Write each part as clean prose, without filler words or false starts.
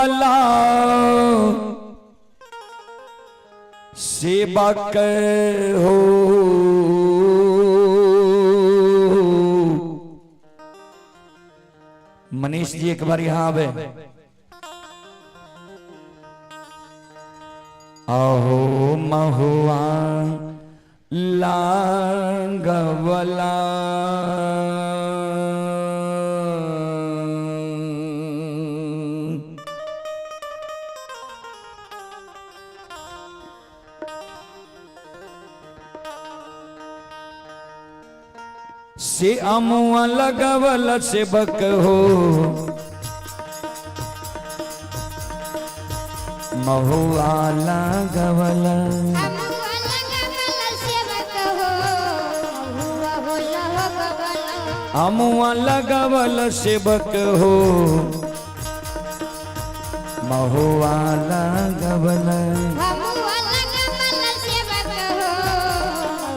लगवला सेवक हो। मनीष जी एक बार यहां आवे। अहो महुआ लागवला से अमुआ लगवल सेवक हो, महुआ लगवल। अमुआ लगवल सेवक हो, महुआ हो लगवल। अमुआ लगवल सेवक हो, महुआ लगवल। अमुआ लगवल सेवक हो,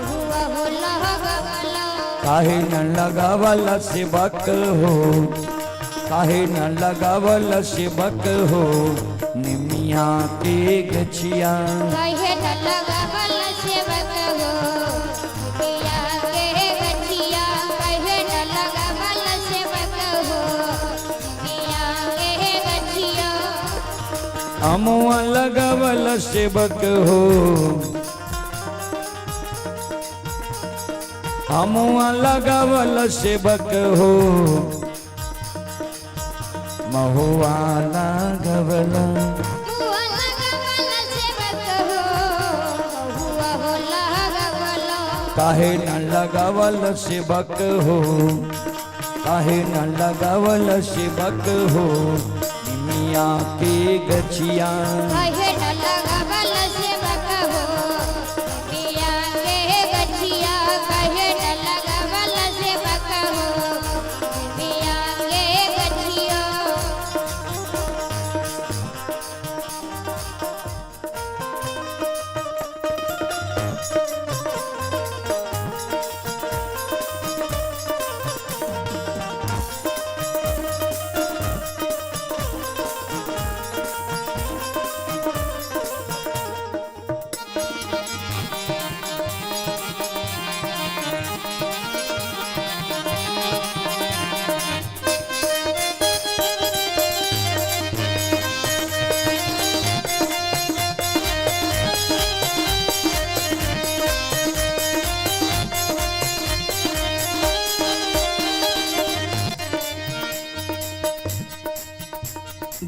महुआ हो लगवल। काहे न लगवल सेवक हो, काहे न लगवल सेवक हो, निमिया के गछिया। काहे न लगवल सेवक हो, निमिया के गछिया। काहे न लगवल सेवक हो, निमिया के गछिया। अमुआ लगवल सेवक हो, अमुआ लगवल सेवक हो, महुआ लगवल। महुआ लगवल सेवक हो, महुआ हो लगवल। काहे न लगवल सेवक हो, काहे न लगवल सेवक हो, निमिया के गछिया। काहे न लगवल सेवक हो, निमिया के गछिया। काहे न लगवल सेवक हो, निमिया के गछिया।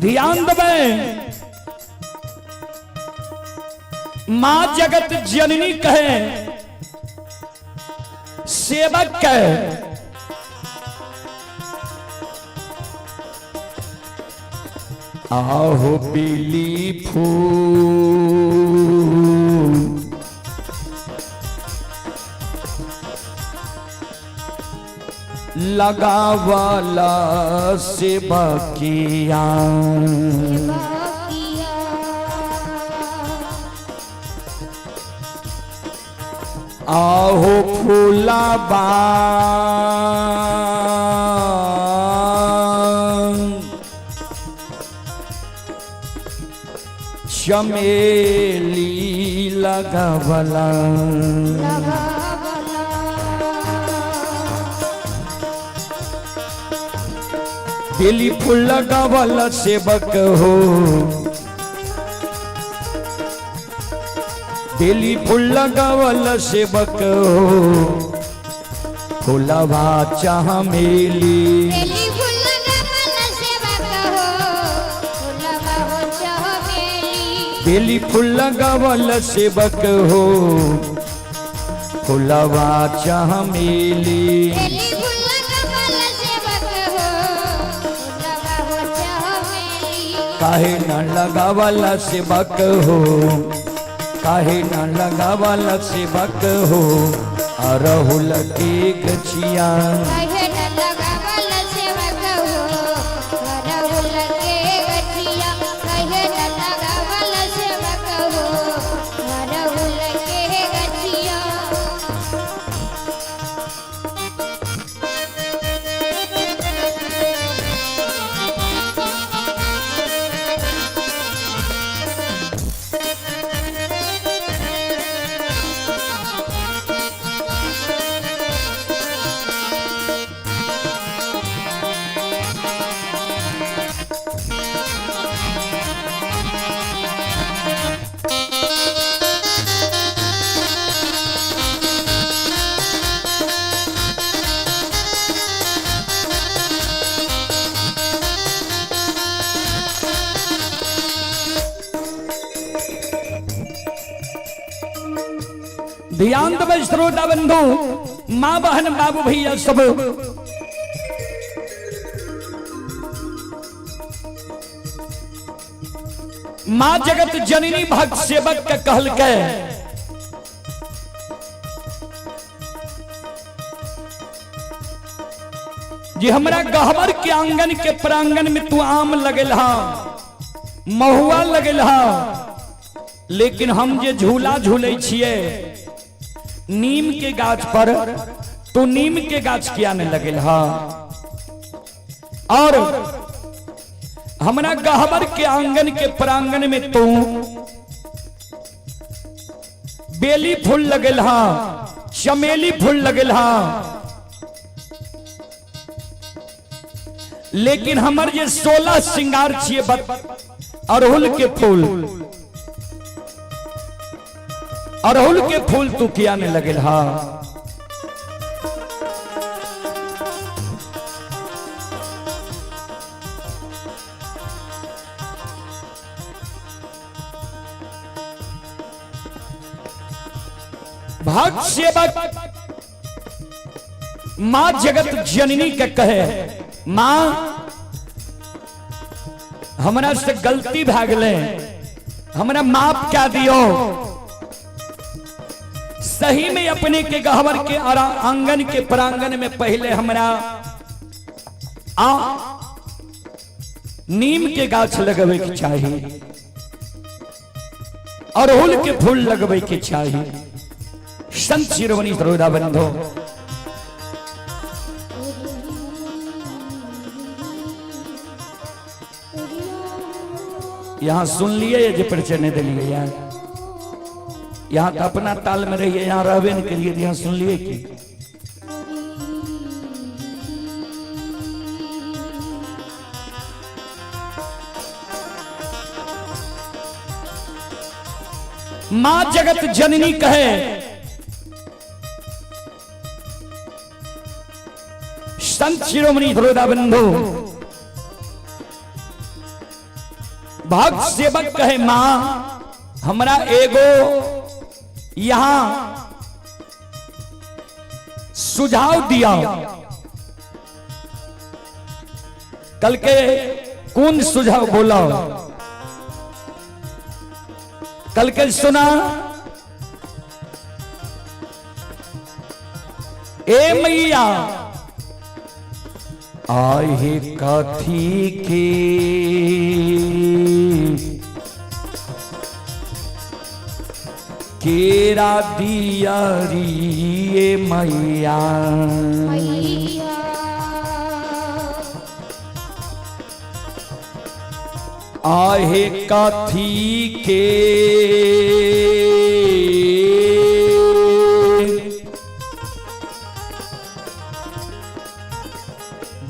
ध्यान देबै, मां जगत जननी कहे सेवक कहे, आहो पीली फूल लगावला सेवकिया। सेवकिया। आहो फूलबा चमेली लगवला। लगवल। बेली फूल लगवल सेवक हो, बेली फूल लगवल सेवक हो, फूलवा चमेली। बेली फूल लगवल सेवक हो, फूलवा हो चमेली। बेली फूल लगवल सेवक हो, फूलवा चमेली। बेली फूल लगवल सेवक हो, फूलवा हो चमेली। काहे न लगावल सेवक हो, काहे न लगावल सेवक हो, अरहुल के गछिया। काहे न लगवल सेवक हो, अरहुल के गछिया। काहे न लगवल सेवक हो, अरहुल के गछिया। ध्यान देबै श्रोता बंधु, माँ बहन बाबू भैया सब। माँ जगत जननी भक्त सेवक के कहलकै, जे हमरा गहबर के आंगन के प्रांगण में तू आम लगल हा, महुआ लगल हा, लेकिन हम जे झूला झूले छिए नीम के गाछ पर, तो नीम के गाछ किया नहीं लगल हा? और हमरा गहबर के आंगन के प्रांगण में तू बेली फूल लगल हा, चमेली फूल लगल हा, लेकिन हमर जे 16 श्रृंगार छिए अड़हुल के फूल, अड़हुल के फूल तू किया नहीं लगल हा? भक्त सेवक मां जगत जननी के कहे, मां हमरा से गलती भए गेलै, हमरा माफ क्या दियो। सही में अपने के गहवर के आंगन के प्रांगण में पहले हमरा आ नीम के गाछ लगवे के चाहिए, अड़हुल के फूल लगवे के चाहिए। संत शिरोमणि सरोदा बंधो, यहाँ सुन लिए ये जे परिचय नहीं दिलिए यार, यहाँ तो अपना ताल में रहिए, यहाँ रहबे नहीं करिए, यहाँ सुन लिए की मां जगत जननी कहे, संत शिरोमणि धरोदा बंधु, भक्त सेवक कहे, मां हमरा एगो यहां सुझाव दिया। कल के कौन सुझाव बोला? कल के सुना, ए मैया आहे कथी के केरा दियरी ए मैया, मैया आहे कथी के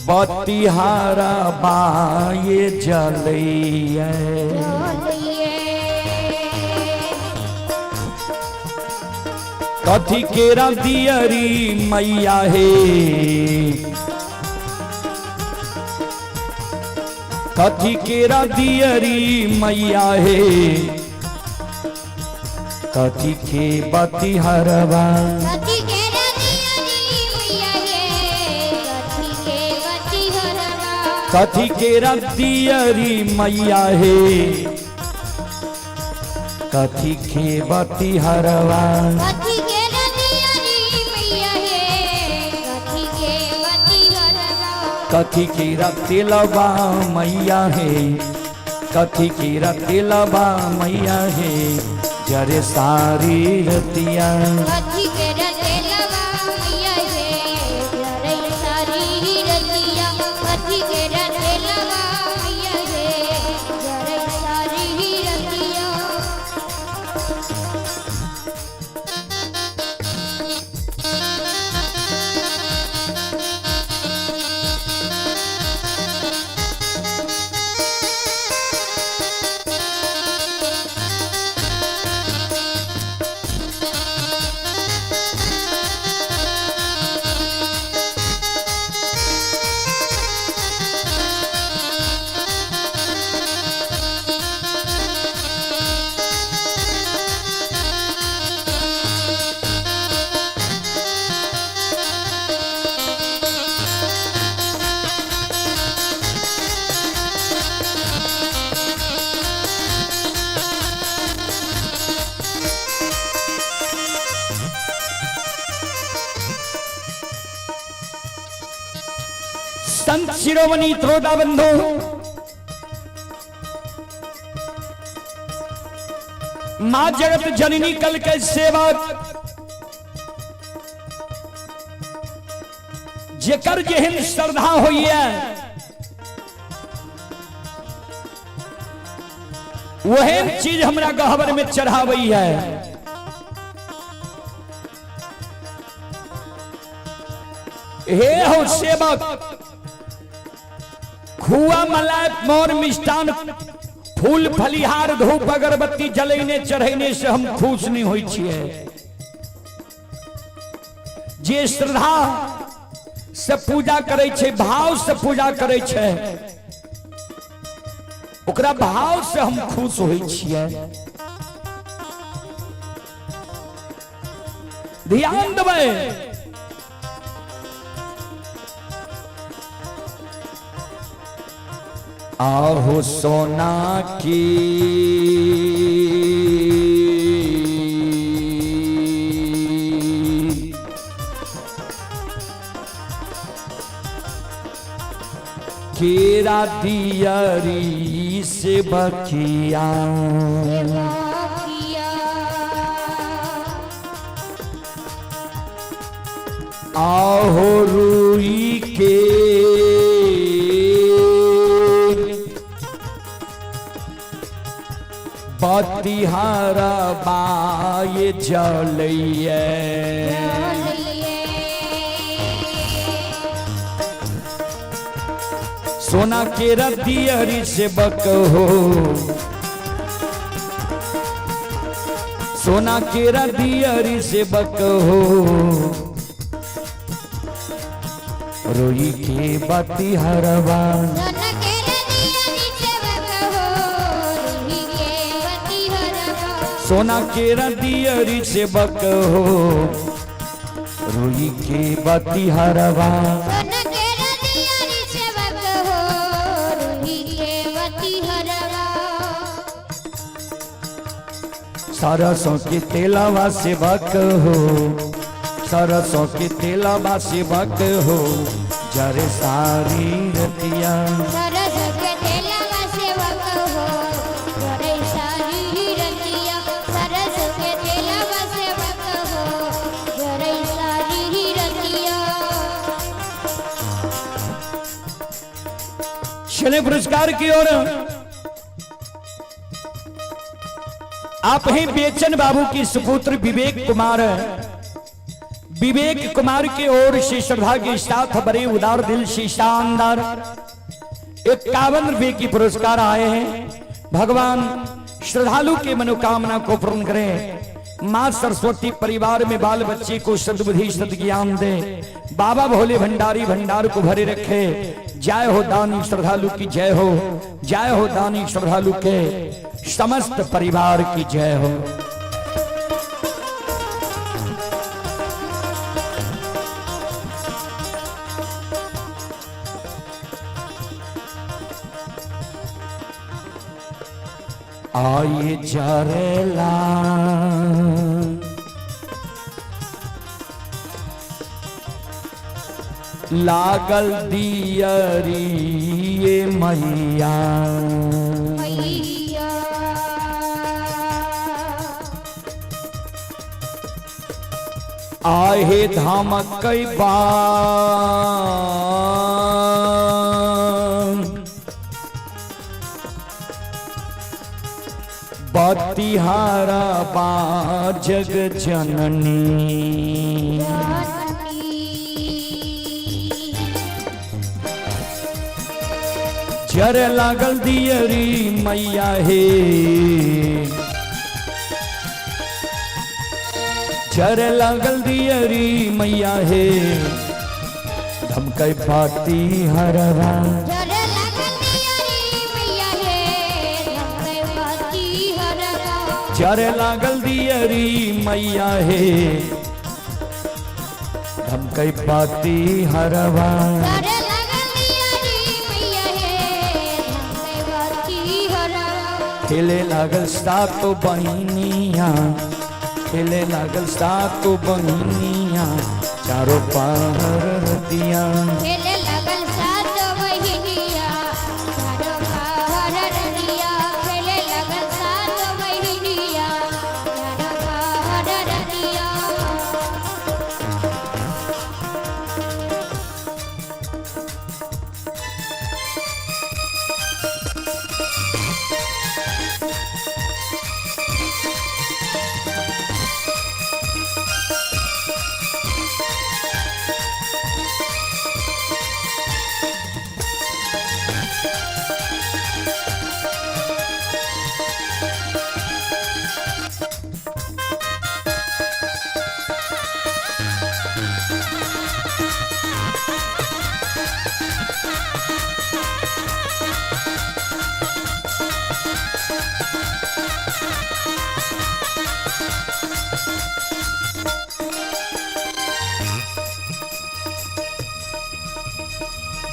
बतिहारा बाये जलैया, जलैये कथी केरा दियरी मैया हे, कथी केरा दियरी मैया हे, कथी के बतिहरवा, कथी के रदियरी मैया हे, कथी के बतिहरवा, कथी केरा दियरी मैया हे, कथी के बतिहरवा, कथी के रदियरी मैया हे, कथी के बतिहरवा, कथी केरा तेलबा मैया हे, कथी केरा तेलबा मैया हे, जरे सारी रतिया, कथी के रतेलवा मैया हे, जरै सारी रतिया, कथी के रतेलवा मैया हे, जरै सारी रतिया। संत शिरोमणि त्रोटा बंधु मां जगत जननी कल के सेवक जेकर जेहन श्रद्धा होइए वहन चीज हमरा गहबर में चढ़ावई है। हे हो सेवक, खुआ मलाई मोर मिष्टान फूल फलिहार धूप अगरबत्ती जलैने चढ़ैने से हम खुश नहीं होइ छियै। जे श्रद्धा से पूजा करै छै, भाव से पूजा करै छै, ओकरा भाव से हम खुश होइ छियै। ध्यान देबै, आहो सोना की केरा दियरी से बकिया सेवकिया आहो रूई के बतिहारा बाय जलैये। चलिए सोना के रतियरी से बक हो, सोना के रतियरी से बक हो, रोई के बतिहरवा। धन के रदिया सेवक हो रूही के बती हरवा। सोना के रतियरी से बक हो, रोई के बतिहरवा। धन के रदिया सेवक हो रूही के बती हरवा। सरसों के तेलवा से बक हो, सरसों के तेलवा से बक हो, जरे सारी रतिया। सरस के तेलवा सेवक हो जरे सारी रतिया। सरस के तेलवा सेवक हो जरे सारी रतिया। चले पुरस्कार की ओर। आप हैं बेचन बाबू की सुपुत्र विवेक कुमार। विवेक कुमार की ओर से श्रद्धा के साथ बड़े उदार दिल से शानदार 51 रुपए की पुरस्कार आए हैं। भगवान श्रद्धालु के मनोकामना को पूर्ण करें। माँ सरस्वती परिवार में बाल बच्चे को सद्बुद्धि सद्ज्ञान दे। बाबा भोले भंडारी भंडार को भरे रखे। जय हो दानी श्रद्धालु की जय हो, जय हो दानी श्रद्धालु के समस्त परिवार की जय हो। आइए जरेला लागल दियरी ये मैया। मैया आहे धाम कई बतिहारा बा जग जननी। जननी जर लागल दियरी मैया हे, जर लागल दियरी मैया हे, धमकै पाती हरवा। जर लागल दियरी मैया हे धमकै बाती हरवा। जर लागल दियरी मैया हे, धमकै पाती हरवा। जर लागल दियरी मैया हे धमकै बाती हरवा। खेले लागल सातो बहिनिया, खेले लागल सातो बहिनिया, चारों पार रतिया। खेले लागल सातो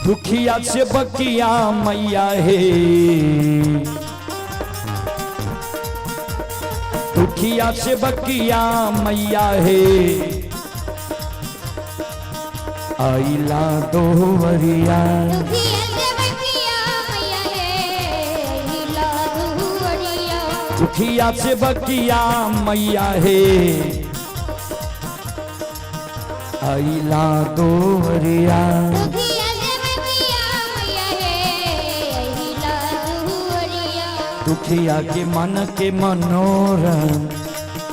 दुखिया से बकिया मैया हे, दुखिया से बकिया मैया हे, आइला दोवरिया। दुखिया से बकिया मैया हे, अइला दुवरिया। दुखिया से बकिया मैया हे, आइला दोवरिया। दुखिया से बकिया मैया हे, अइला दुवरिया। दुखिया के मन के मनोरथ,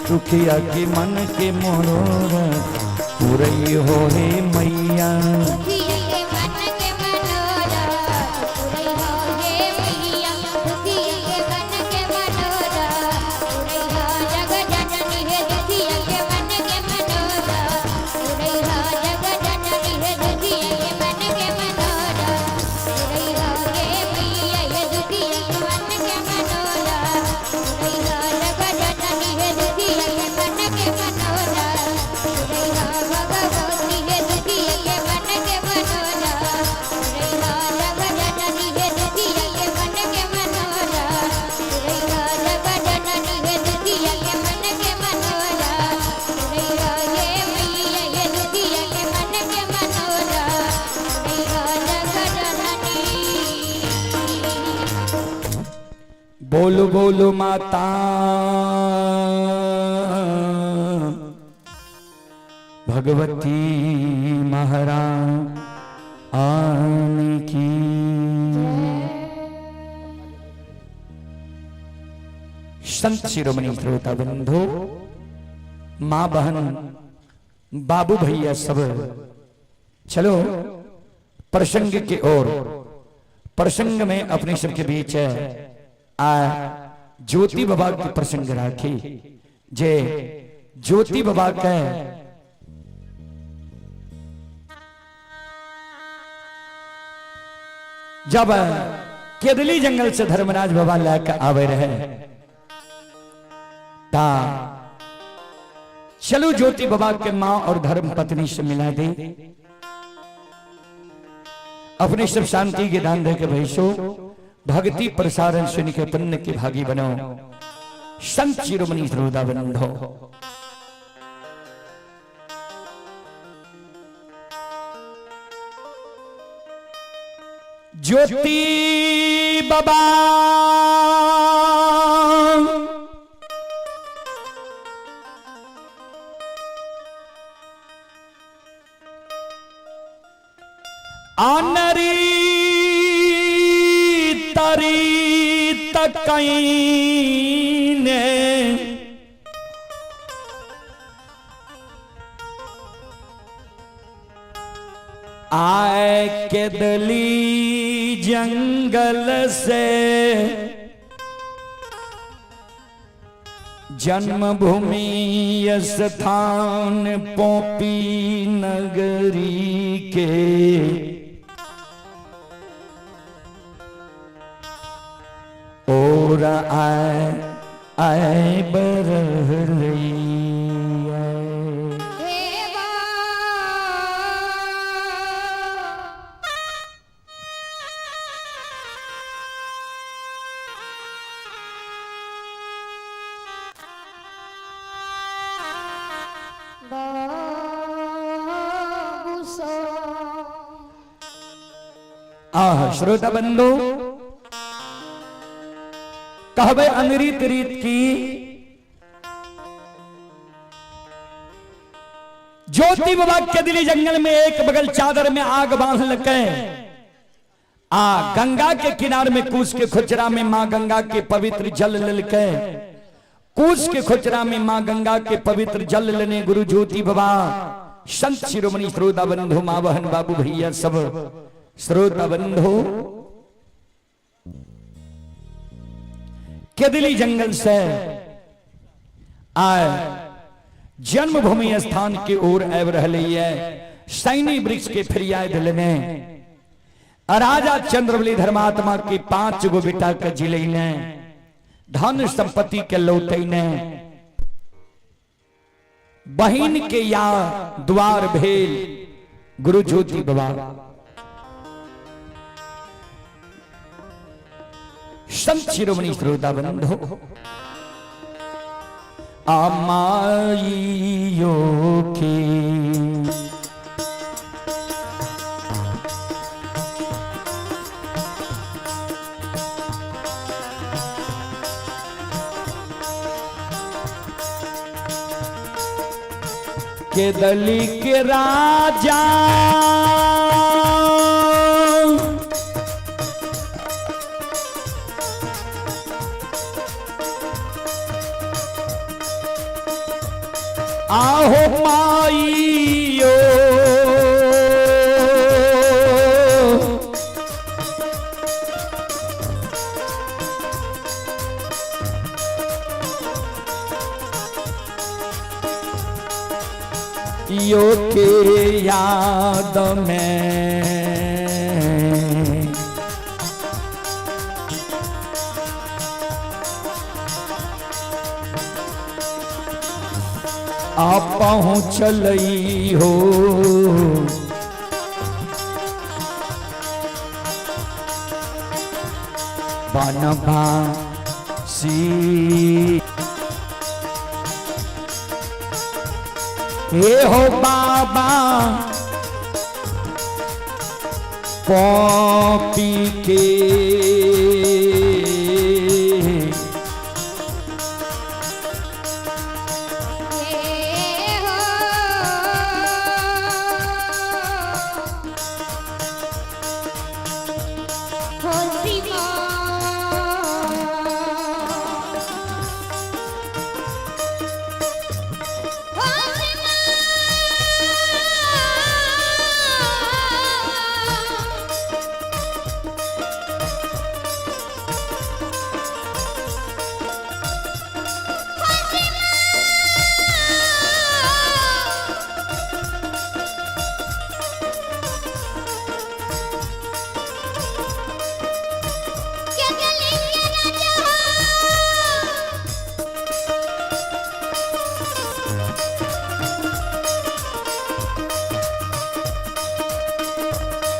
दुखिया के मन के मनोरथ पुरई हो हे मैया। दुखिया के मन के मनोरथ पुरई हो हे मैया। दुखिया के मन के मनोरथ पुरई हो जग जननी हे। दुखिया के मन के मनोरथ पुरई हो जग जननी हे। दुखिया के मन के मनोरथ पुरई हो हे मैया हे। दुखिया के मन के मनोरथ पुरई हो जग जननी हे। दुखिया के मन के मनोरथ पुरई हो भगवती हे। दुखिया के मन के मनोरथ पुरई हो जग जननी हे। दुखिया के मन के मनोरथ पुरई हो जग जननी हे। दुखिया के मन के मनोरथ पुरई हो हे मैया हे। दुखिया के मन के मनोरथ पुरई हो जग जननी। बोलो बोलो माता भगवती महारानी की। संत शिरोमणि श्रोता बंधु, माँ बहन बाबू भैया सब, चलो प्रसंग के ओर। प्रसंग में अपने सबके बीच है आ ज्योति बाबा के प्रसंग राखी जे ज्योति बाबा के जब केदली जंगल से धर्मराज बाबा लेकर आवे रहे ता चलो ज्योति बाबा के मां और धर्म पत्नी से मिला दे। अपने सब शांति के दान दे के भैसो भक्ति प्रसारण सुन के पुण्य के भागी बनो। संत शिरोमणि श्रोता बंधो, ज्योति बाबा आनरी तरी तकईने आए केदली जंगल से जन्मभूमि स्थान पोपी नगरी के और आए आए बरहलिया। देवा बाबू सो आह श्रोता बंधु, कहबे अनरीत रीत की ज्योति बाबा के दिली जंगल में एक बगल चादर में आग बांध लके आ गंगा के किनार में कूस के खुचरा में मां गंगा के पवित्र जल ललके, कूस के खुचरा में मां गंगा के पवित्र जल लेने गुरु ज्योति बाबा संत शिरोमणि श्रोता बंधु मां बहन बाबू भैया सब श्रोता बंधु केदली जंगल से आए जन्मभूमि स्थान की ओर आबि रहलै है। सैनी वृक्ष के फरियाद लेने राजा चंद्रबली धर्मात्मा के 5 गो बेटा के जिले ने धन संपत्ति के लौटैने बहिन के या द्वार भेल गुरु ज्योति बाबा। संत शिरोमणि श्रोता बंधो, अमाइयो के के दली के राजा आहो माइयो यो के याद में आ पहुँचल हो। बनवासी हे हो बाबा पॉपी के हे हो हो शिवा हो शिवा क्या गलेंगे राजा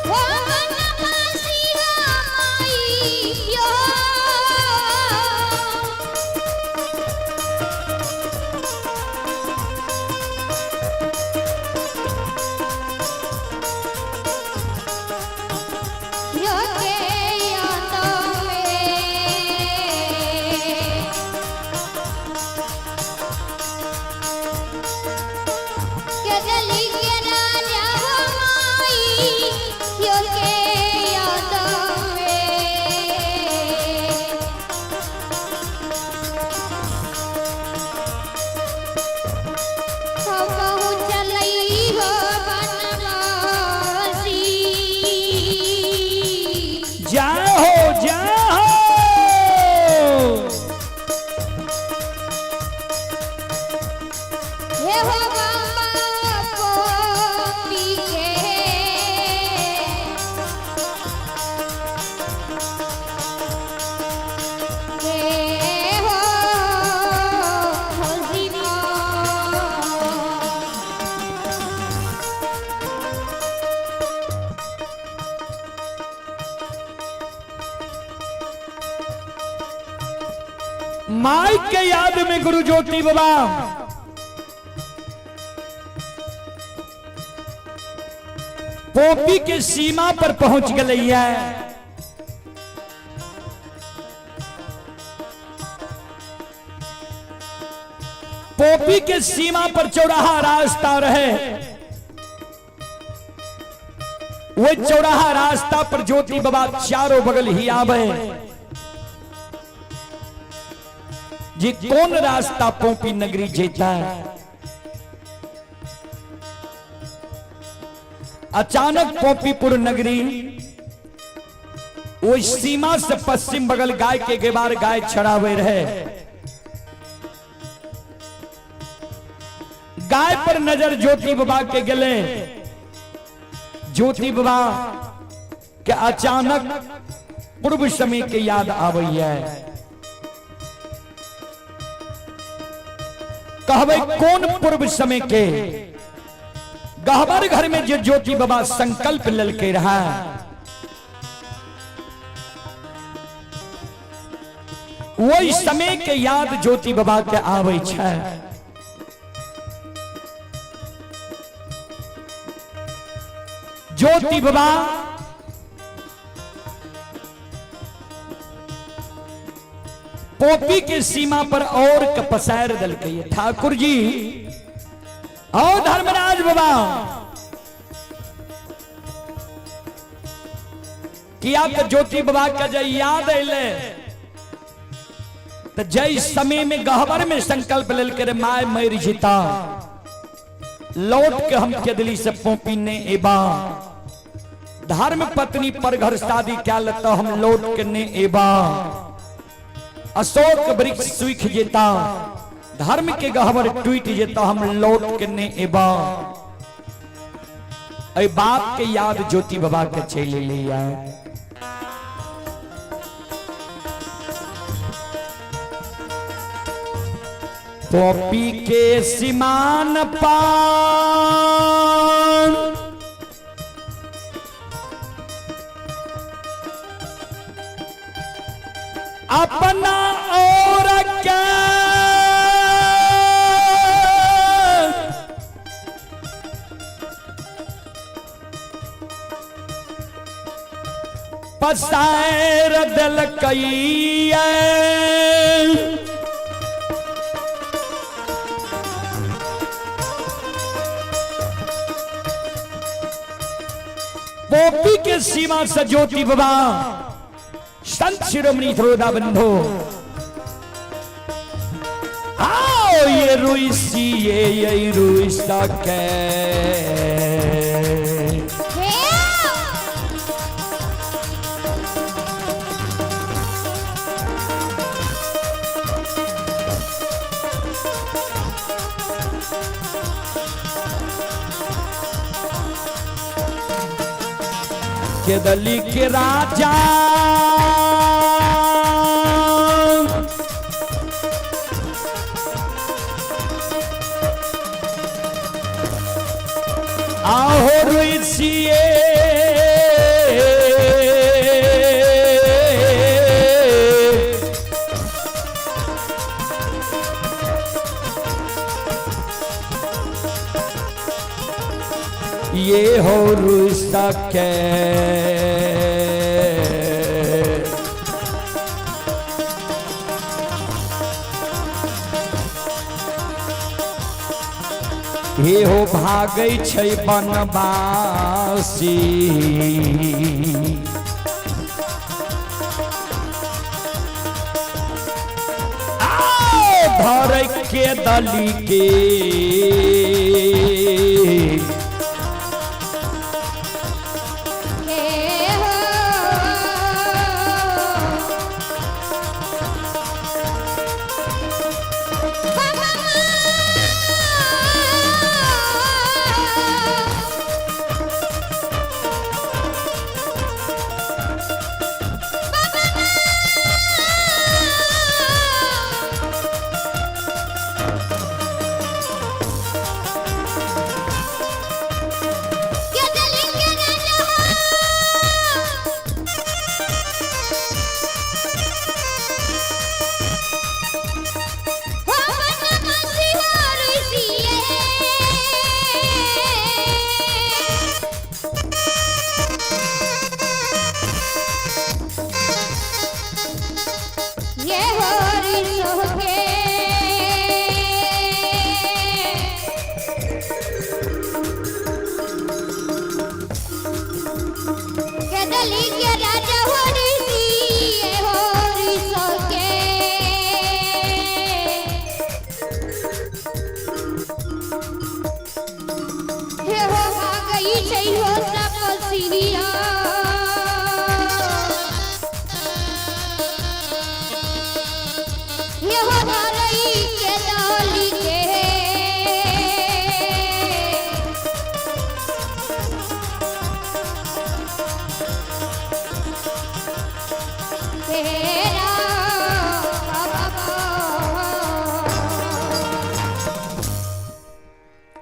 हो बनवासी माइयो। यो के यादों में के गली के राजा हो माई यो के यादों में हो पहुँचलई हो बनवासी। जय हो जय हो। हे हो बाबा पी के हे हो हो शिवा। माई के याद में गुरु ज्योति बाबा पोपी के सीमा पर पहुंच गई है। पोपी के सीमा पर चौराहा रास्ता रहे, वो चौराहा रास्ता पर ज्योति बाबा चारों बगल ही आवे जी कौन रास्ता पोपी नगरी जेता है। अचानक पोपीपुर नगरी वो सीमा से पश्चिम बगल गाय के गेबार गाय छड़ावे रहे। गाय पर नजर ज्योति बाबा के गले, ज्योति बाबा के अचानक पूर्व समय के याद आवई है। कहबै कोन पूर्व समय के गहबर घर में जे ज्योति बाबा संकल्प लेलकै रहा, वही समय के याद ज्योति बाबा के आबै छै। ज्योति बाबा पोपी के सीमा पर और के पसार दलकै। ठाकुर जी और धर्मराज बाबा किया तो ज्योति बाबा के जे याद अले तो जय समय में गहबर में संकल्प लेल के my मर जीता लौट के हम केदली से पोपी ने एबा, धर्म पत्नी पर घर शादी क्या लेता हम लौट के ने एबा, अशोक वृक्ष सूख जेता धर्म के गहबर टूट जेता हम लौट के ने एबा। अय बाप के याद ज्योति बाबा के चले लिया। पोपी के सीमान पान अपना और क्या पसार दलकैया पोपी के सीमा से ज्योति बाबा संत शिरोमणि ध्रुवदा बंधु आओ ये रुसी ये रुसा के केदली के राजा आहो रुसिए ये हो रुसके हे हो भागै छै बनवासी आओ धरै के दली के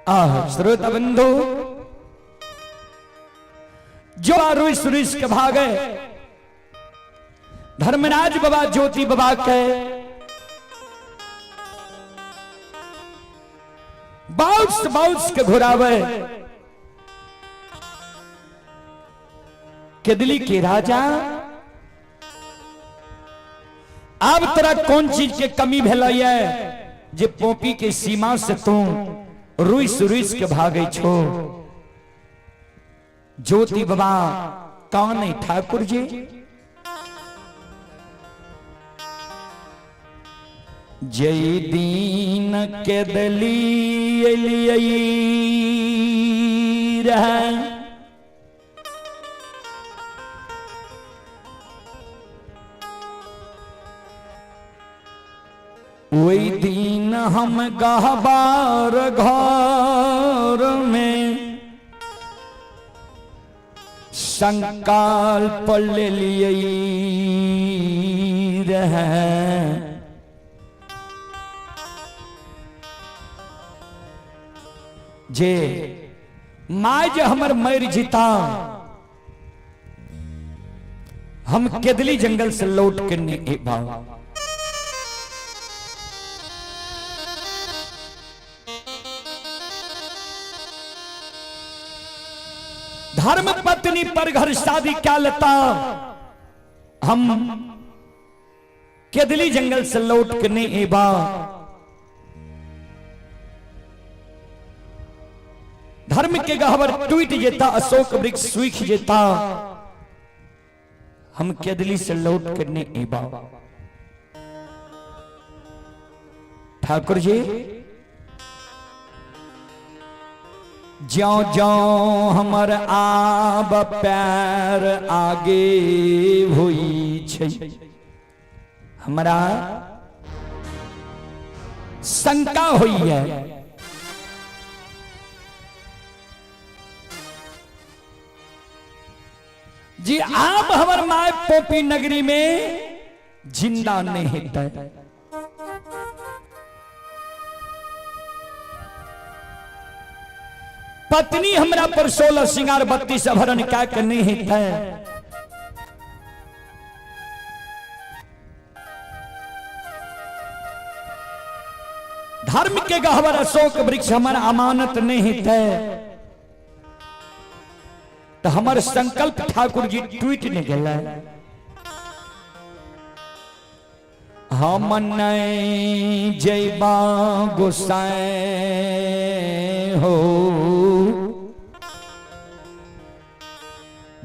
आह श्रोता बंधु, जो रुस रुस के भागे धर्मराज बाबा ज्योति बाबा के बाउस बाउस के घुरावे। केदली के राजा, अब तोरा कौन चीज के कमी भेलै जे पोपी के सीमा से तू रुस रुस के भागे छो? ज्योति बाबा कौन है ठाकुर जी? जय दीन के दली रहा ओहि दिन हम गहबार घर में संकल्प लेलियै रहे जे माय जे हमर मरि जीता, हम केदली जंगल से लौट के नहीं अबा। धर्म पत्नी पर घर शादी क्या लेता, हम केदली जंगल से लौट के नहीं अबा। धर्म के गहवर टूट जेता, अशोक वृक्ष सूख जेता, हम केदली से लौट के नहीं अबा। ठाकुर जी ज्यो ज्यो हमर आब पैर आगे हुई छै, हमरा शंका हुई है जी आप हमर my poppy नगरी में जिंदा नहीं हेतै। पत्नी हमरा पर 16 श्रृंगार 32 आभरण क्या के नहीं हेतै। धर्म के गहवर अशोक वृक्ष हमर अमानत नहीं हेतै। तो हमर संकल्प ठाकुर जी टूट नहीं गेलै। हम नहीं जैबा गोसाई हो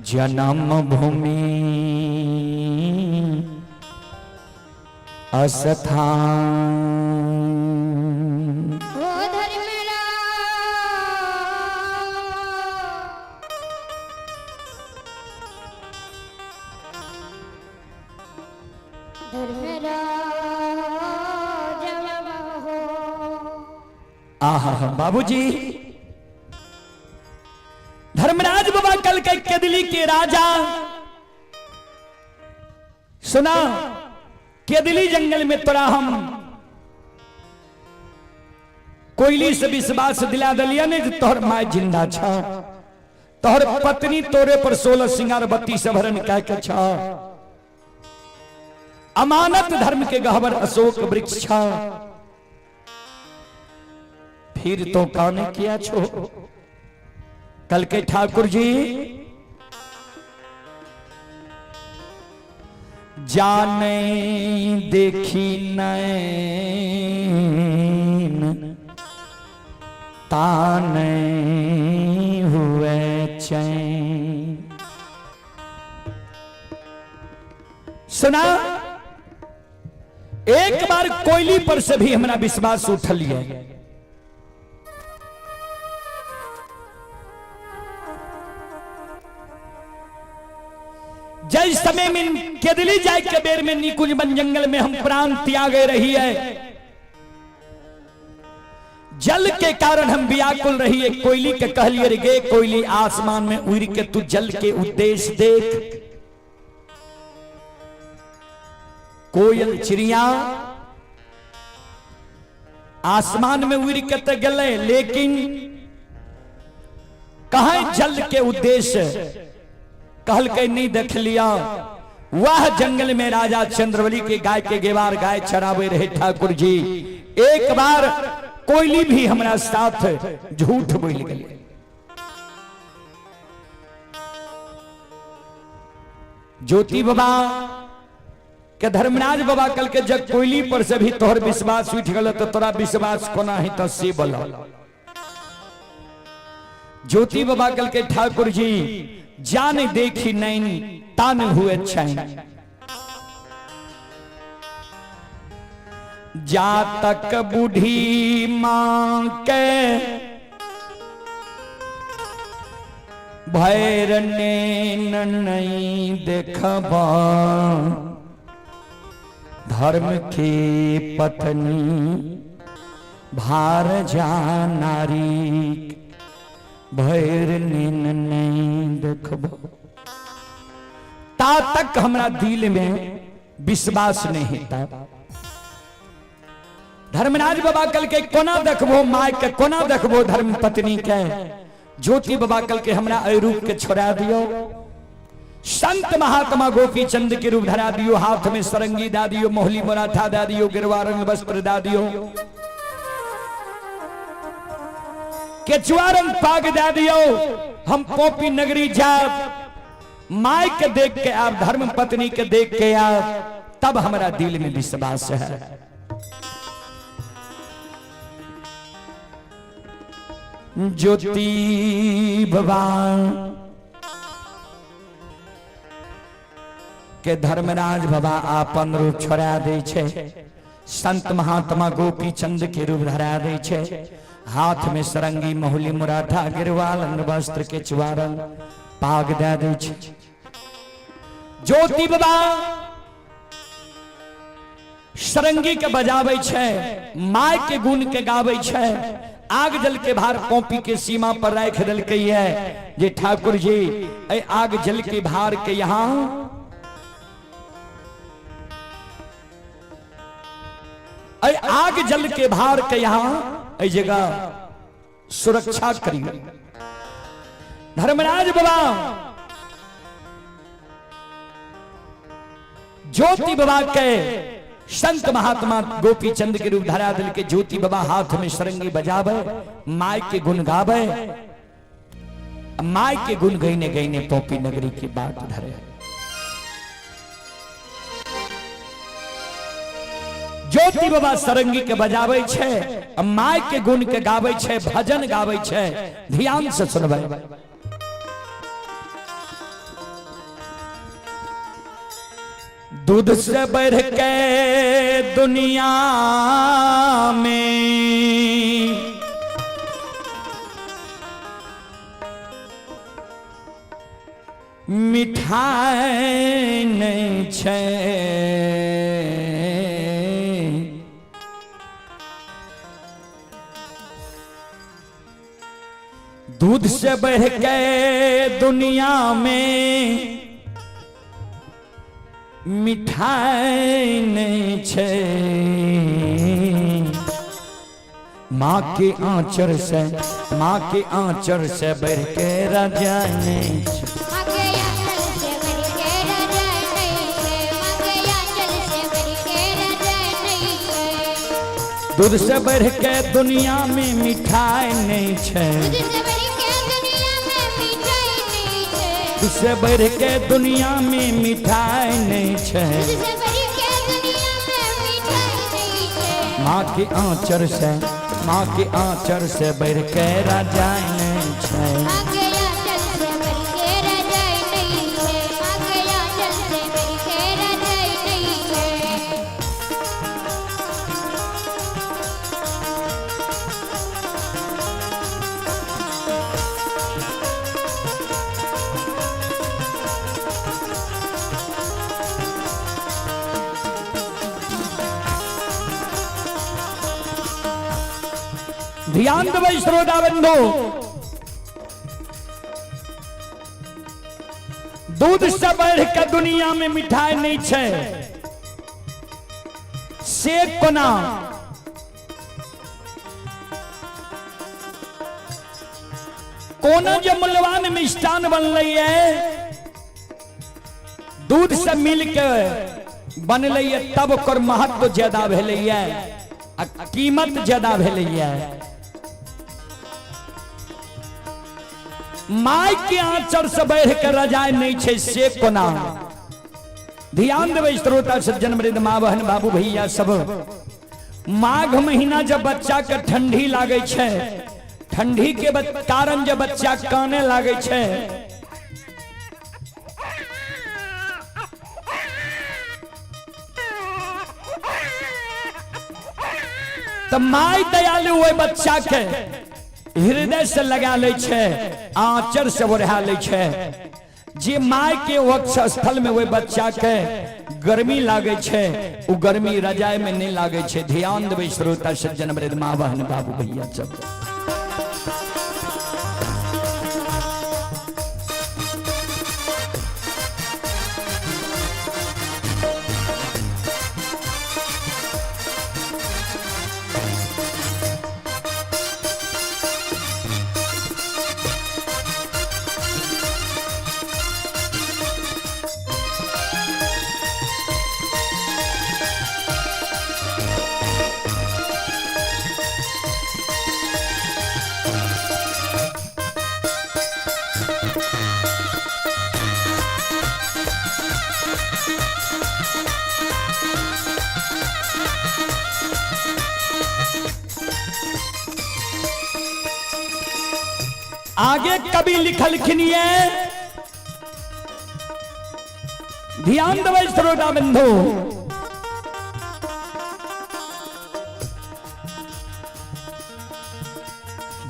जन्म भूमि स्थान। ओ धर्मराज, धर्मराज हो। आहा बाबूजी, धर्मराज बाबा कल के केदली के राजा सुना, केदली जंगल में तोरा हम कोयली से विश्वास दिला दिलिया ने जे तोहर my जिंदा छ, तोहर पत्नी तोरे पर 16 श्रृंगार 32 आभरण कह के छ, अमानत धर्म के गहवर अशोक वृक्ष छ, फिर तो काने किया छो? कल के ठाकुर जी जाने देखी नैन ताने हुए चैन। सुना, एक बार कोयली पर से भी हमरा विश्वास उठल है। जय समय में केदली जाए के बेर में निकुंज वन जंगल में हम प्राण त्याग रही है, जल के कारण हम व्याकुल रही है। कोयली के कहलिए रे गे कोयली, आसमान में उड़ के तू जल के उद्देश्य देख। कोयल चिड़िया आसमान में उड़ के तो गेलै, लेकिन कहीं जल के उद्देश्य कहलकै नहीं देख लिया। वह जंगल में राजा चंद्रबली के गाय के गेवार गाय चरावे रहे ठाकुर जी। एक बार कोयली भी हमरा साथ झूठ बोल गई। ज्योति बाबा के धर्मराज बाबा कल के जब कोयली पर से भी तोहर विश्वास उठ गल तो तोरा विश्वास कोना है तो से बोल। ज्योति बाबा कल के ठाकुर जी जान देखी नैन तान हुए छैन, जातक बूढ़ी मां के भैर नैन नहीं देखबा, धर्म के पत्नी भार जा नारी भैर नैन नहीं देखबा। ता तक हमरा दिल में विश्वास नहीं होता। धर्मराज बाबा कल के कोना देखबो my के, कोना देखबो धर्म पत्नी के। ज्योति बाबा कल के हमरा एहि रूप के छोड़ा दियो, संत महात्मा गोपी चंद के रूप धरा दियो, हाथ में सरंगी दा दियो, मोहली मराठा दा दियो, गिरवा रंग वस्त्र दा दियो, केचुआ रंग पाग दा दियो, हम पोपी नगरी जाब, my के देख के आप, धर्म पत्नी के देख के आप, तब हमारा दिल में विश्वास है। ज्योति भगवान के धर्मराज बाबा आपन रूप छोड़ा दे छे, संत महात्मा गोपी चंद के रूप धरा दे छे, हाथ में सरंगी महुली मुराठा गिरवा रंग वस्त्र के चुआरंग पाग दे दे छे। ज्योति बाबा सरंगी के बजावे छे, my के गुण के गावे छे, आग जल के भार कॉपी के सीमा पर राख दिलकै है जे ठाकुर जी ए आग जल के भार के यहां ए आग जल के भार के यहां ए जगह सुरक्षा करियो। धर्मराज बाबा ज्योति बाबा के संत महात्मा गोपी चंद के रूप धरा दिल के ज्योति बाबा हाथ में सरंगी बजावे, my के गुण गावे, my के गुण गईने गईने पोपी नगरी की बात धरे। ज्योति बाबा सरंगी के बजावे छे, my के गुण के गावे छे, भजन गावे छे। ध्यान से सुनबे। दूध से बढ़ के दुनिया में मिठाई नहीं छे, दूध से बढ़ के दुनिया में मिठाई नहीं छे, माँ के आंचर से, माँ के आंचर से बढ़ के राजा नहीं छे। माँ के आंचल से बढ़ के राजा नहीं छे, माँ के आंचल से बढ़ के राजा नहीं छे। दूध से बढ़ के दुनिया में मिठाई नहीं छे, दूध से बढ़ के दुनिया में मिठाई नहीं छे, दूध से बढ़ के दुनिया में मिठाई नहीं छे, दूध से बढ़ के दुनिया में मिठाई नहीं छे। माँ के आंचर से, माँ के आंचर से बढ़ के राजा नहीं छे। माँ के आंचल से बढ़ के राजा नहीं छे, माँ के आंचल से बढ़ के राजा नहीं छे। ध्यान देबै श्रोता बंधु, दूध से बढ़ के दुनिया में मिठाई नहीं छे, से कोना कोनो जे मूल्यवान मिष्टान बनलैए, दूध से मिल के बनलैए, तब ओकर महत्व ज्यादा भेलैए आ कीमत ज्यादा भेलैए। माय के आंचर से बढ़ के रजाई नहीं छै, से कोना? ध्यान देबै श्रोता सज्जन वृंद, माँ बहन बाबू भैया सब। माघ महीना जब बच्चा के ठंडी लागे छै, ठंडी के कारण जब बच्चा काने लागे छै, तऽ माय दयालु ओहि बच्चा के हृदय से लगा लै छै, आंचर से ओढ़ा लै छै। जे my के वक्ष स्थल में ओहि बच्चा के गर्मी लागे छै, ओ गर्मी रजाई में नहीं लागे छै। ध्यान देबै श्रोता सज्जन वृद्ध, माँ बहन बाबू भैया सब। आगे कवि लिखलखिन ये, ध्यान देबै श्रोता बंधु।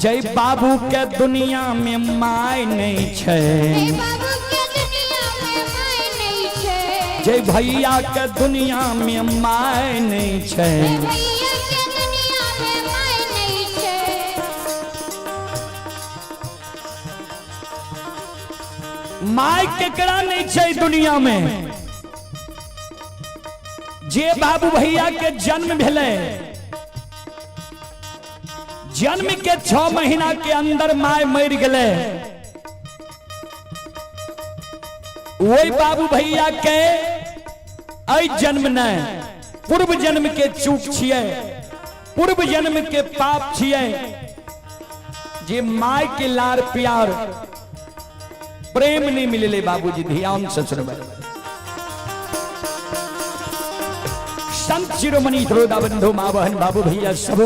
जय बाबू के दुनिया में my नहीं छै, जय बाबू के दुनिया में my नहीं छै, जय भैया के दुनिया में my नहीं छै, जय भैया के दुनिया में my नहीं छै। My केकरा नहीं छै दुनिया में? जे बाबू भैया के जन्म भेलै, जन्म के 6 महीना के अंदर my मर गए, वही बाबू भैया के अइ जन्म नहीं, पूर्व जन्म के चूक छियै, पूर्व जन्म के पाप छियै, जे my के लार प्यार प्रेम नहीं मिलले। बाबूजी ध्यान से सुनबै। संत शिरोमणि श्रोता बंधु, माँ बहन बाबू भैया सब।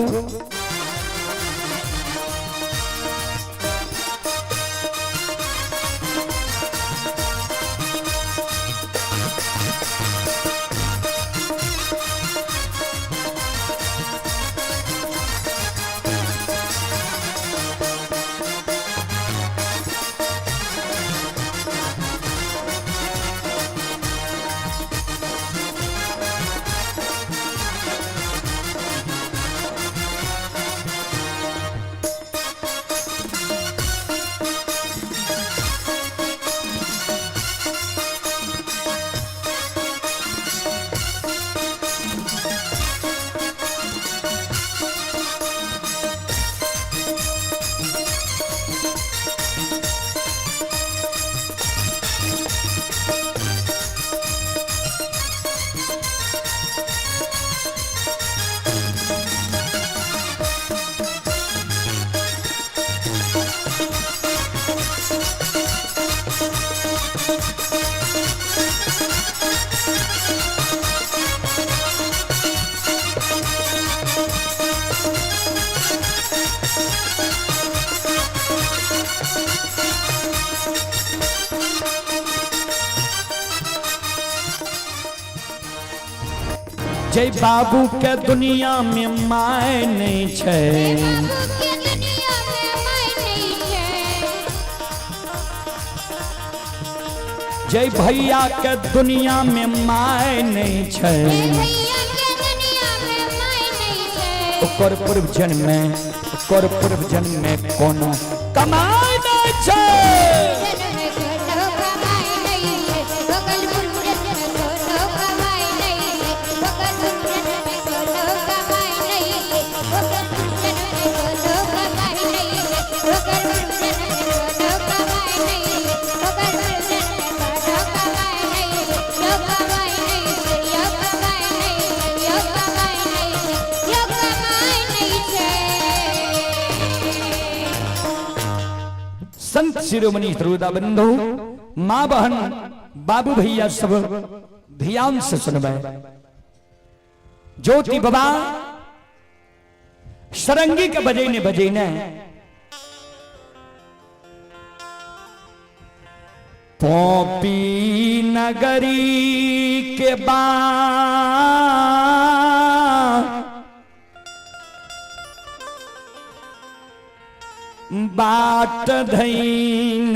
जय बाबू के दुनिया में my नहीं छै, जय बाबू के दुनिया में my नहीं छै, जय भैया के दुनिया में my नहीं छै, जय भैया के दुनिया में my नहीं छै, ओकर पूर्व जन्म में, ओकर पूर्व जन्म में कोनो कमाई नहीं छै। जन्म में कोनो कमाई नहीं छै, ओकर पूर्व जन्म में कोनो कमाई नहीं छै, ओकर पूर्व जन्म में कोनो कमाई नहीं छै, ओकर पूर्व जन्म में कोनो कमाई नहीं छै, ओकर पूर्व जन्म में कोनो संत शिरोमणि श्रोता बंधु, माँ बहन बाबू भैया सब ध्यान से सुनबै। ज्योति बाबा सरंगी के बजेने बजेने पॉपी नगरी के बा बाट धैन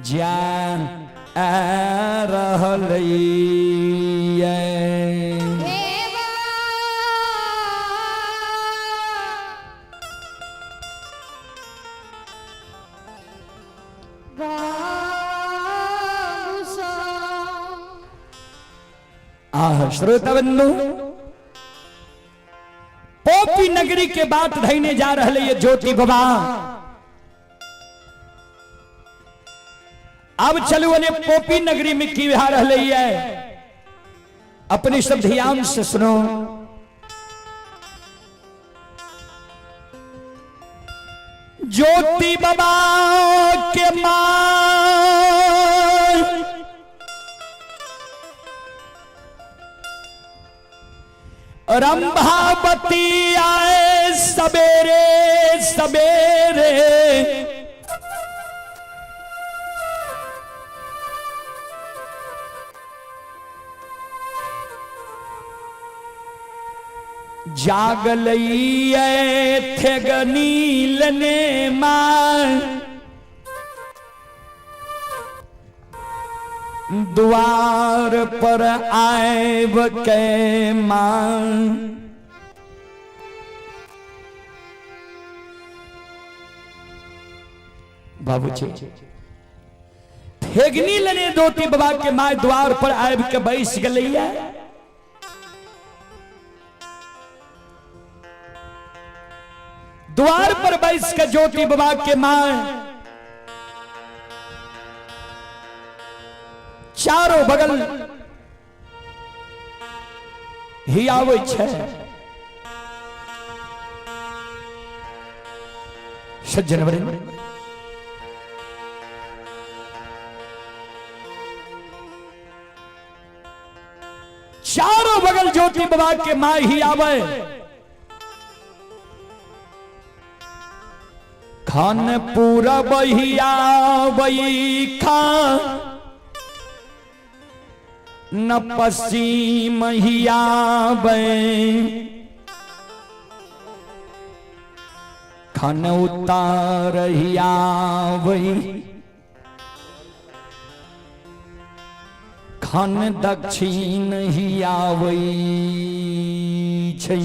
जा रहल देवा बाबूसा आह श्रोता बंधु, पोपी नगरी के बात धैने जा रहे ये ज्योति बाबा। अब चलू ने पोपी नगरी में की भा रहे है, अपने सब ध्यान से सुनो। ज्योति बाबा के मां रंभावती आए सवेरे सवेरे, जागल थे नील ने मां द्वार पर आयब के मां। बाबूजी ठेगनी लेने दोती बाबा के my द्वार पर आबि के बैस गेलैया। द्वार पर बैस के ज्योति बाबा के my चारों बगल ही आबै छै। सज्जन वृंद, चारों बगल ज्योति बाबा के my ही आवे। खान पूरा बहिया वही खा न पश्चिम ही आवे, खन उतार ही आवे, खन दक्षिण ही आवे छै।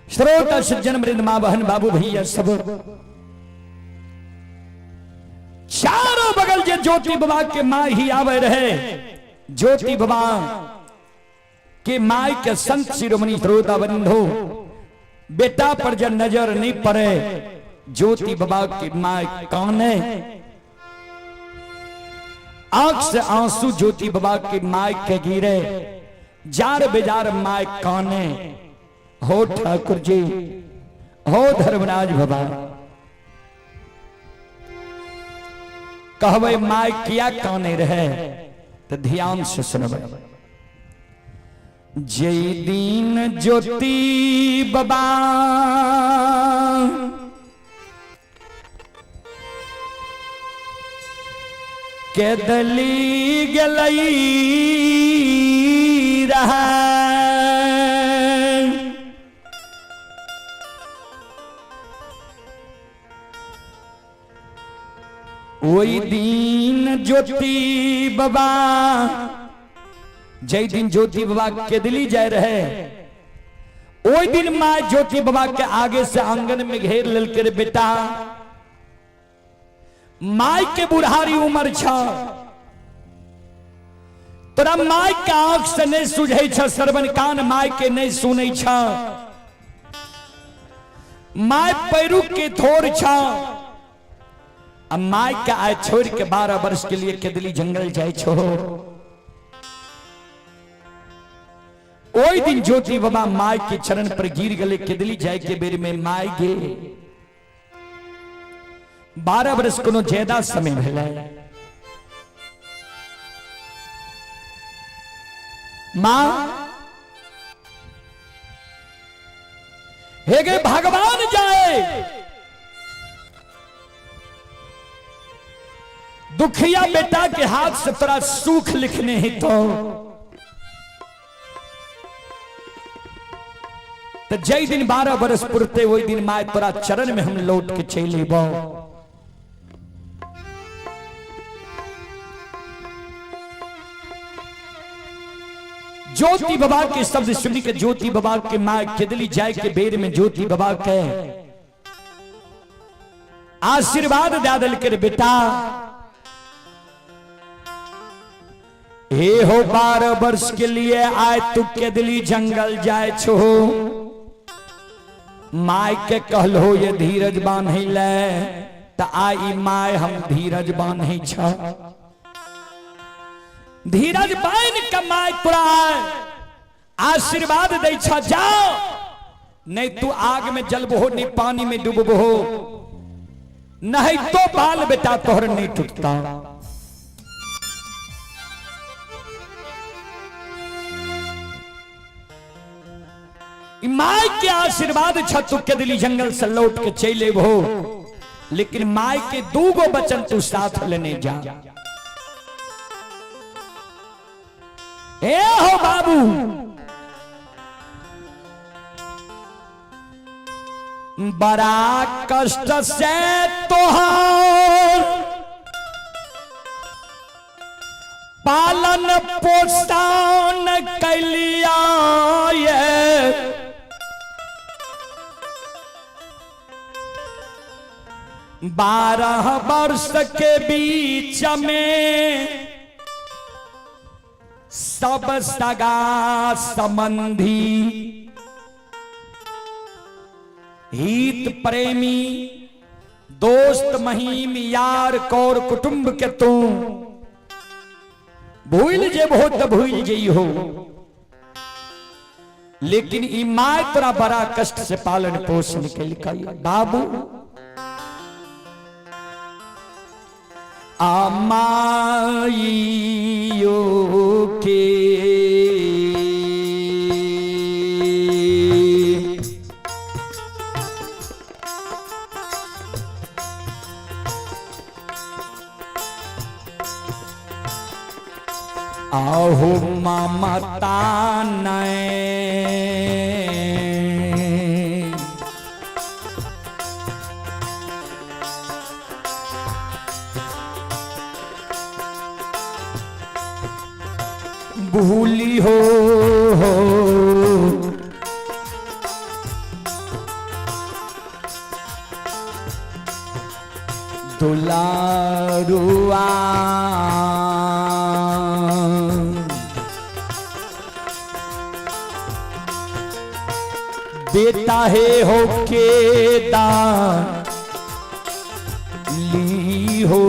श्रोता सज्जन वृंद, मां बहन बाबू भैया सब, चारों बगल जे ज्योति बाबा के माँ ही आवे रहे। ज्योति बाबा के my के संत शिरोमणि श्रोता बंधु, बेटा पर जब नजर नहीं पड़े ज्योति बाबा के my काने, आंख से आंसू ज्योति बाबा के my के गिरे, जार बेजार my काने। हो ठाकुर जी, हो धर्मराज बाबा, कहबै my किया काने रहे तो ध्यान से सुनबै। जे दिन ज्योति बाबा के दली गेलई रहा, ओहि दिन ज्योति बाबा, जय दिन ज्योति बाबा केदली जाय रहे ओहि दिन माँ ज्योति बाबा के आगे से आंगन में घेर लेलकै रे बेटा, my के बुढ़ारी उम्र छ, तोरा my के आंख से नहीं सुझै छ, श्रवण कान my के नहीं सुनै छ, my पैरू के थोर छ, आ my के आय छोड़ के 12 वर्ष के लिए केदली जंगल जाय छो। ओहि दिन ज्योति बाबा माय के चरण पर गिर गए केदली जाय के बेर में माय गे 12 वर्ष कोनो ज्यादा समय भेलै। मां हे गे भगवान जाए दुखिया बेटा के हाथ से तोरा सुख लिखने ही तो जय दिन 12 बरस पुरते वही दिन माय तोरा चरण में हम लौट के चल अबो। ज्योति बाबा के शब्द सुनी के ज्योति बाबा के माँ खेदली जाए के बेर में ज्योति बाबा के आशीर्वाद दे दिल के बेटा हे हो 12 वर्ष के लिए आए तू केदली जंगल जाए छो। My के कहलो ये धीरज बांधे ले त आई my हम धीरज बांधे छ। धीरज बांध के my तोरा आशीर्वाद दै छ, जाओ नहीं तू आग में जलबहो नहीं पानी में डूबबहो, नहीं तो बाल बेटा तोहर नहीं टूटता। My के आशीर्वाद छ तू के दिली जंगल से लौट के चले हो, लेकिन my के दूगो बचन तू साथ लेने जा। ए हो बाबू बड़ा कष्ट से तोहार पालन पोषण कैलिया ये 12 वर्ष के बीच में सब सगा संबंधी हित प्रेमी दोस्त महीम यार कौर कुटुंब के तू भूल जेबहो तो भूल जइहो, लेकिन ई my तोरा बड़ा कष्ट से पालन पोषण केलकै। बाबू आमाइयो के आहो ममता नय भूली हो दुलारुआ बेटा है हो के दान ली हो।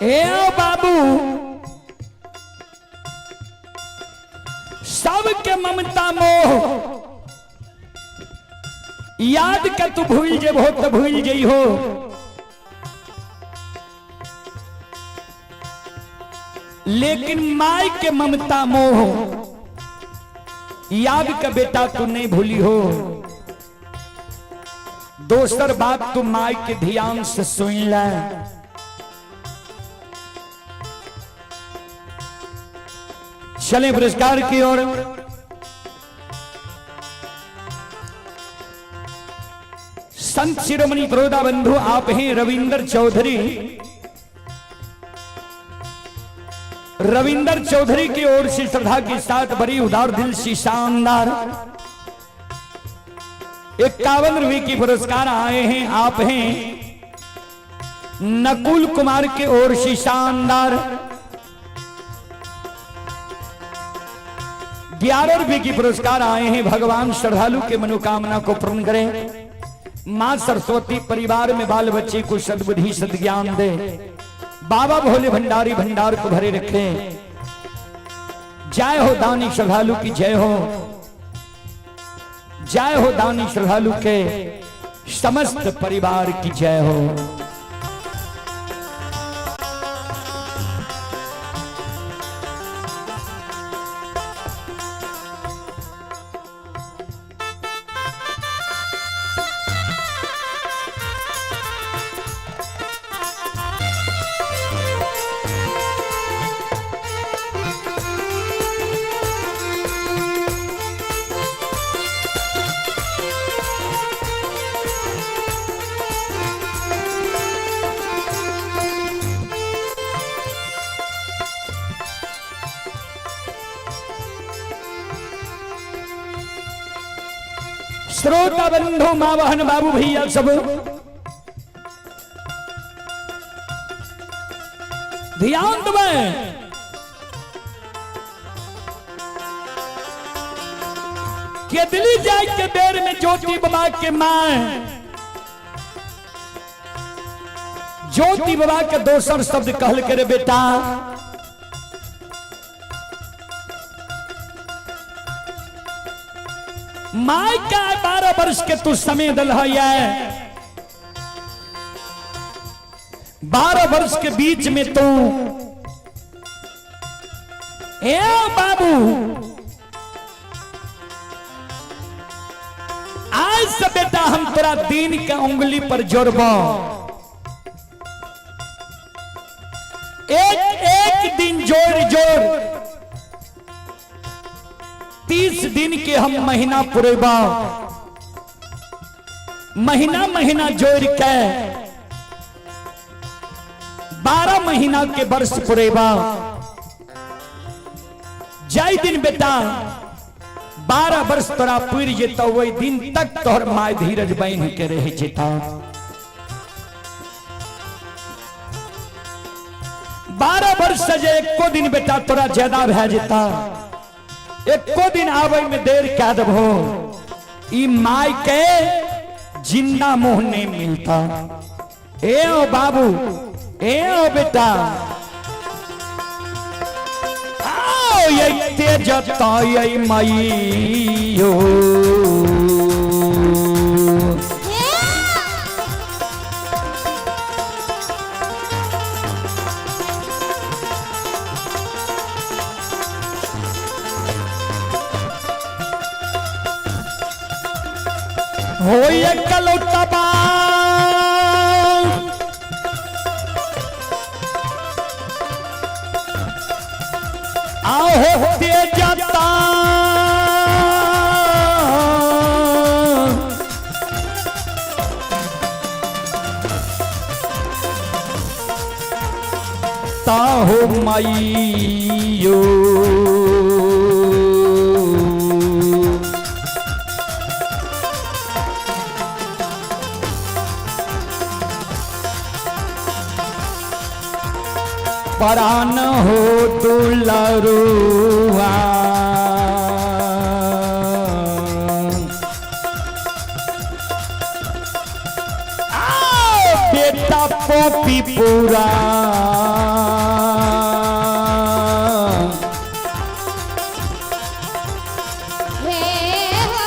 ए बाबू, सबके ममता मोह याद के तू भूल जेबहो तो भूल जइहो, लेकिन माई के ममता मोह याद के बेटा तू नहीं भूली हो। दोसर बात तू माई के ध्यान से सुन ले। चले पुरस्कार की ओर। संत शिरोमणि बड़ौदा बंधु आप हैं रविंदर चौधरी। रविंदर चौधरी की ओर से श्रद्धा के साथ बड़ी उदार दिल से शानदार 51 रुपए की पुरस्कार आए हैं। आप हैं नकुल कुमार की ओर से शानदार 11 रुपए की पुरस्कार आए हैं। भगवान श्रद्धालु के मनोकामना को पूर्ण करें। मां सरस्वती परिवार में बाल बच्चे को सद्बुद्धि सद्ज्ञान दे। बाबा भोले भंडारी भंडार को भरे रखें। जय हो दानी श्रद्धालु की जय हो। जय हो दानी श्रद्धालु के समस्त परिवार की जय हो। श्रोता बंधु माँ बहन बाबू भैया सब ध्यान देवे। केदली जाए के बेर में ज्योति बाबा के मां ज्योति बाबा के दोसर शब्द कहल करे बेटा my का 12 वर्ष के तू समय दल है। 12 वर्ष के बीच में तू ए बाबू आज से बेटा हम तोरा दिन के उंगली पर जोड़बो। एक एक दिन जोड़ जोड़ 30 दिन के हम महीना पुरेबा। महीना महीना जोड़ के 12 महीना के वर्ष पुरेबा। जाय दिन बेटा 12 वर्ष तोरा पुर जेता वही दिन तक तोहर my धीरज बन के रह जेता। 12 वर्ष से जे एको दिन बेटा तोरा ज्यादा भए जेता, एको दिन आवे में देर कह देबो, ई my के जिंदा मुंह नहीं मिलता। ए ओ बाबू, ए ओ बेटा, आओ ये तेजता ये मईयो। हो ये कलौतबा आओ तेजता ताहो मईयो। परान हो दुलरुआ बेटा कॉपी पूरा। हे हो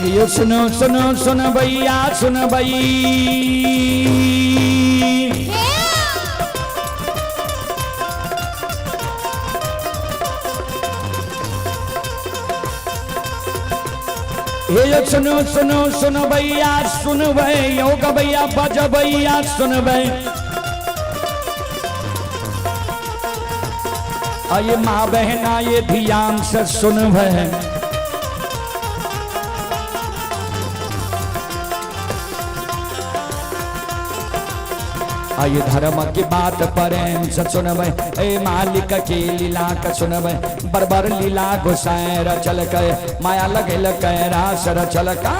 यो सुनो सुनो सुन भैया सुन भई। हे हे यो सुनो सुनो सुन भैया सुन भई, यो गबैया बज भैया सुन भई। आये माँ बहना ये ध्यान से सुन भई। आये धर्म की बात प्रेम से सुनबै, ए मालिक के लीला के सुनबै। बरबर लीला गोसाई रचल के, माया लगल के रास रचल का।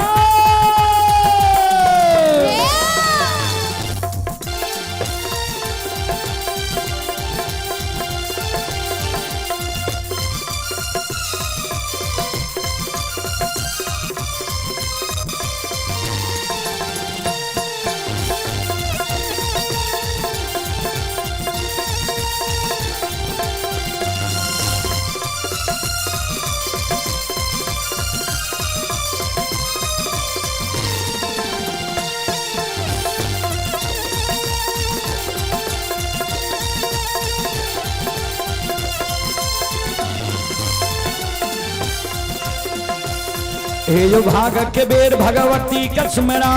हे यो भाग के बेर भगवती कस्मरा।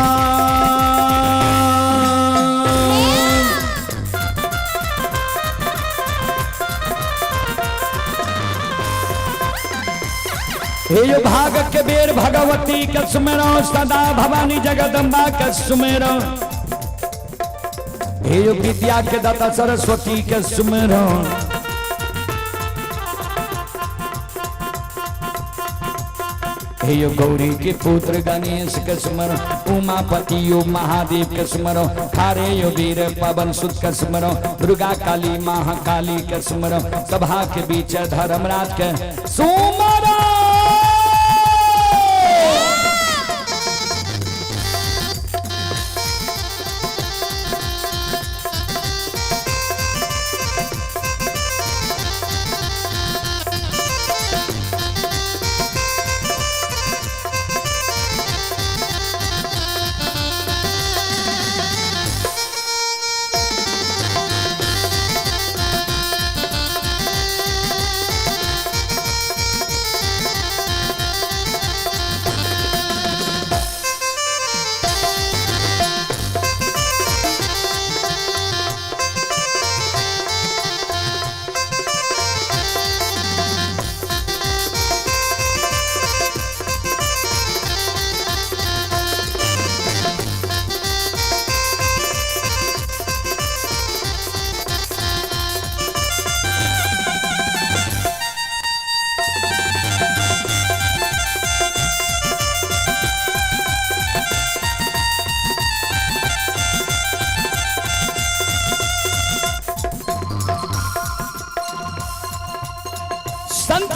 हे यो भाग के बेर भगवती कस्मरा, सदा भवानी जगदम्बा कस्मरा। हे यो विद्या के दाता सरस्वती के सुमरो। हे यो गौरी के पुत्र गणेश के स्मरो, उमापति यो महादेव के स्मरो, थारे यो वीर पवन सुत के स्मरो, दुर्गा काली महाकाली के स्मरो, सभा के बीच धर्मराज के सुमरो।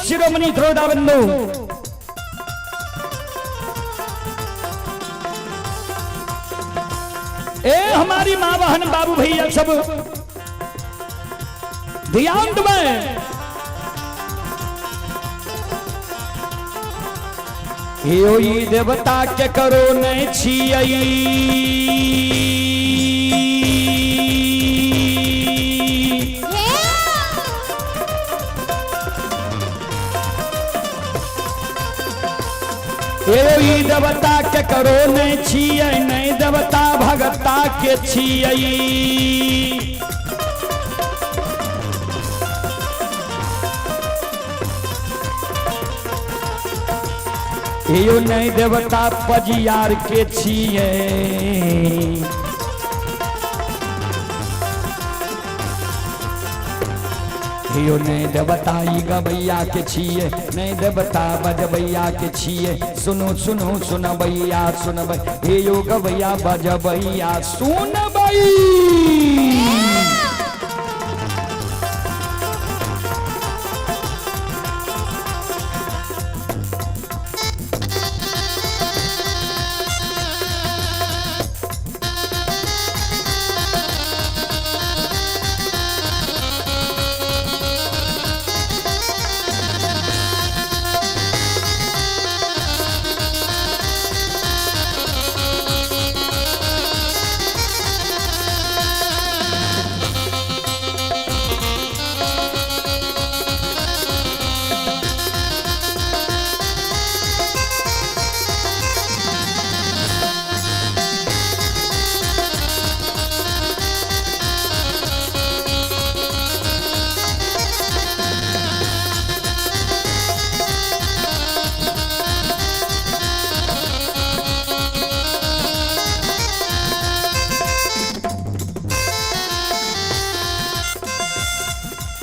शिरोमणि श्रोता बंधु। ए हमारी माँ बहन बाबू भैया सब ध्यान दें। यो ई देवता के करो नहीं छियई, यो ई देवता के करो नहीं छियै, नहीं देवता भगता के छियई। यो नहीं देवता पजियार के छियै, यो नहीं देवता ई गबैया के छियै, नहीं देवता बजबैया के छियै। सुनो सुनो सुनबैया सुनबै, हे यो गबैया बजबैया सुनबै।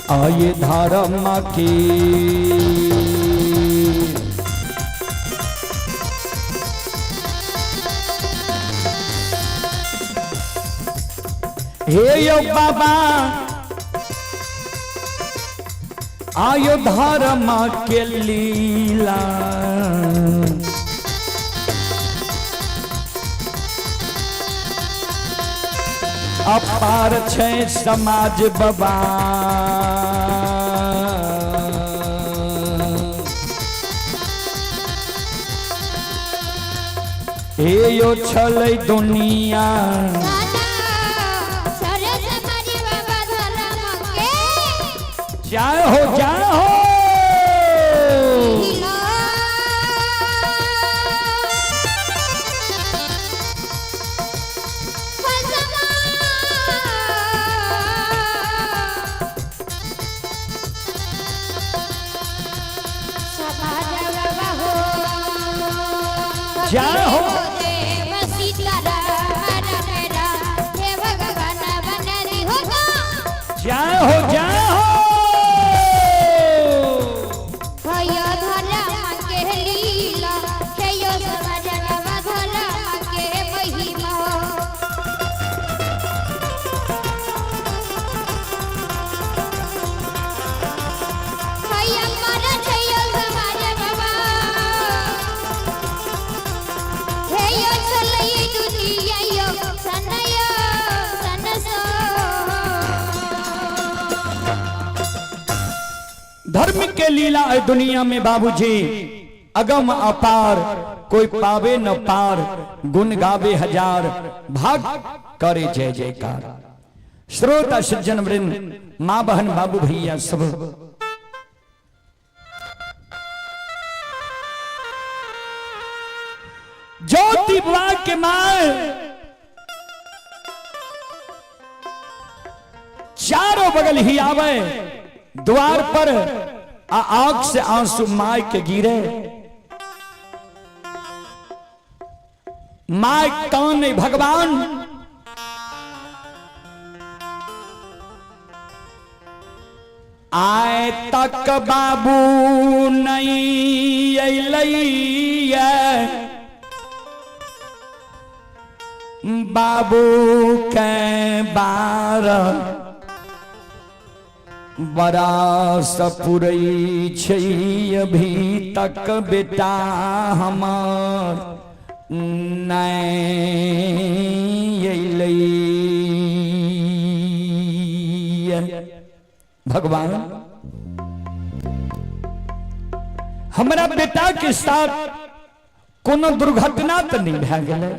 आये धर्म की हे यो बाबा, आयो धर्म के लीला। अपार छै समाज बाबा, हे यो छलै दुनिया। जय हो जय हो। जय हो। जय हो जय हो। धर्म के लीला है दुनिया में बाबूजी अगम अपार, कोई पावे न पार, गुण गावे हजार, भाग करे जय जयकार। श्रोता सज्जन वृंद, माँ बहन बाबू भैया सब, ज्योति बुआ के मां चारों बगल ही आवे, द्वार पर आंख से आंसू my के गिरे। My कौन नहीं भगवान, आए तक बाबू नहीं अइलैया, बाबू के बार बड़ा सपुरै छै अभी तक बेटा हमर नहि अयलै। भगवान, हमरा बेटा के साथ कोनो दुर्घटना तऽ नहि भए गेलै?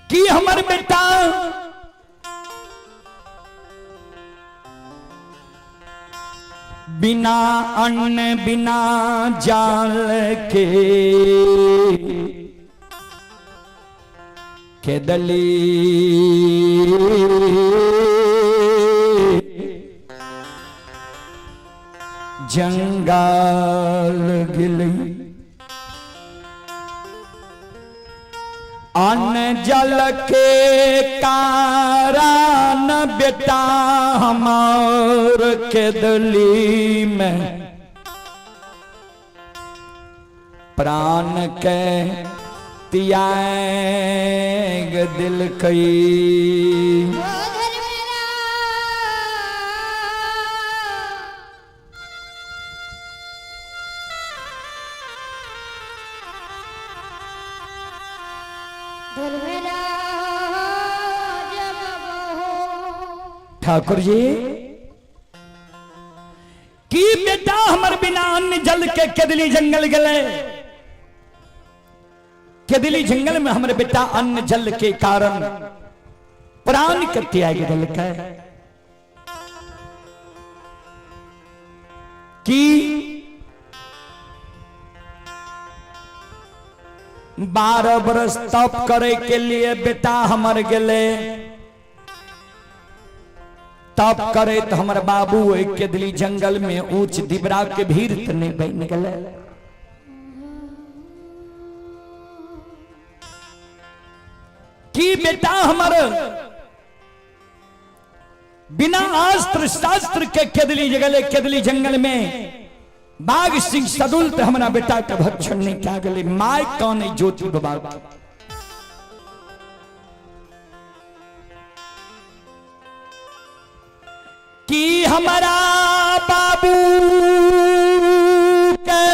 की हमर बेटा बिना अन्न बिना जाल के केदली जंगल गेलै? अन्न जल के कारण बेटा हमार केदली में प्राण के त्याग दिलकै। ओ धर्मराज। धर्मराज बाबा हो। ठाकुर जी, की बेटा हमर बिना अन्न जल के केदली जंगल गेलै? केदली जंगल में हमर बेटा अन्न जल के कारण प्राण के त्याग देलकै? की 12 बरस तप करे के लिए बेटा हमर गेलै? तप करे तो हमर बाबू एक केदली जंगल में ऊंच दिबरा के भीड़ त नहीं बन गेलै? की बेटा हमर बिना अस्त्र शस्त्र के केदली जगले, केदली जंगल में बाघ सिंह सदुल त हमरा बेटा के भक्षण नहीं क्या गेलै? My कौन है ज्योति बाबा के? की हमारा बाबू के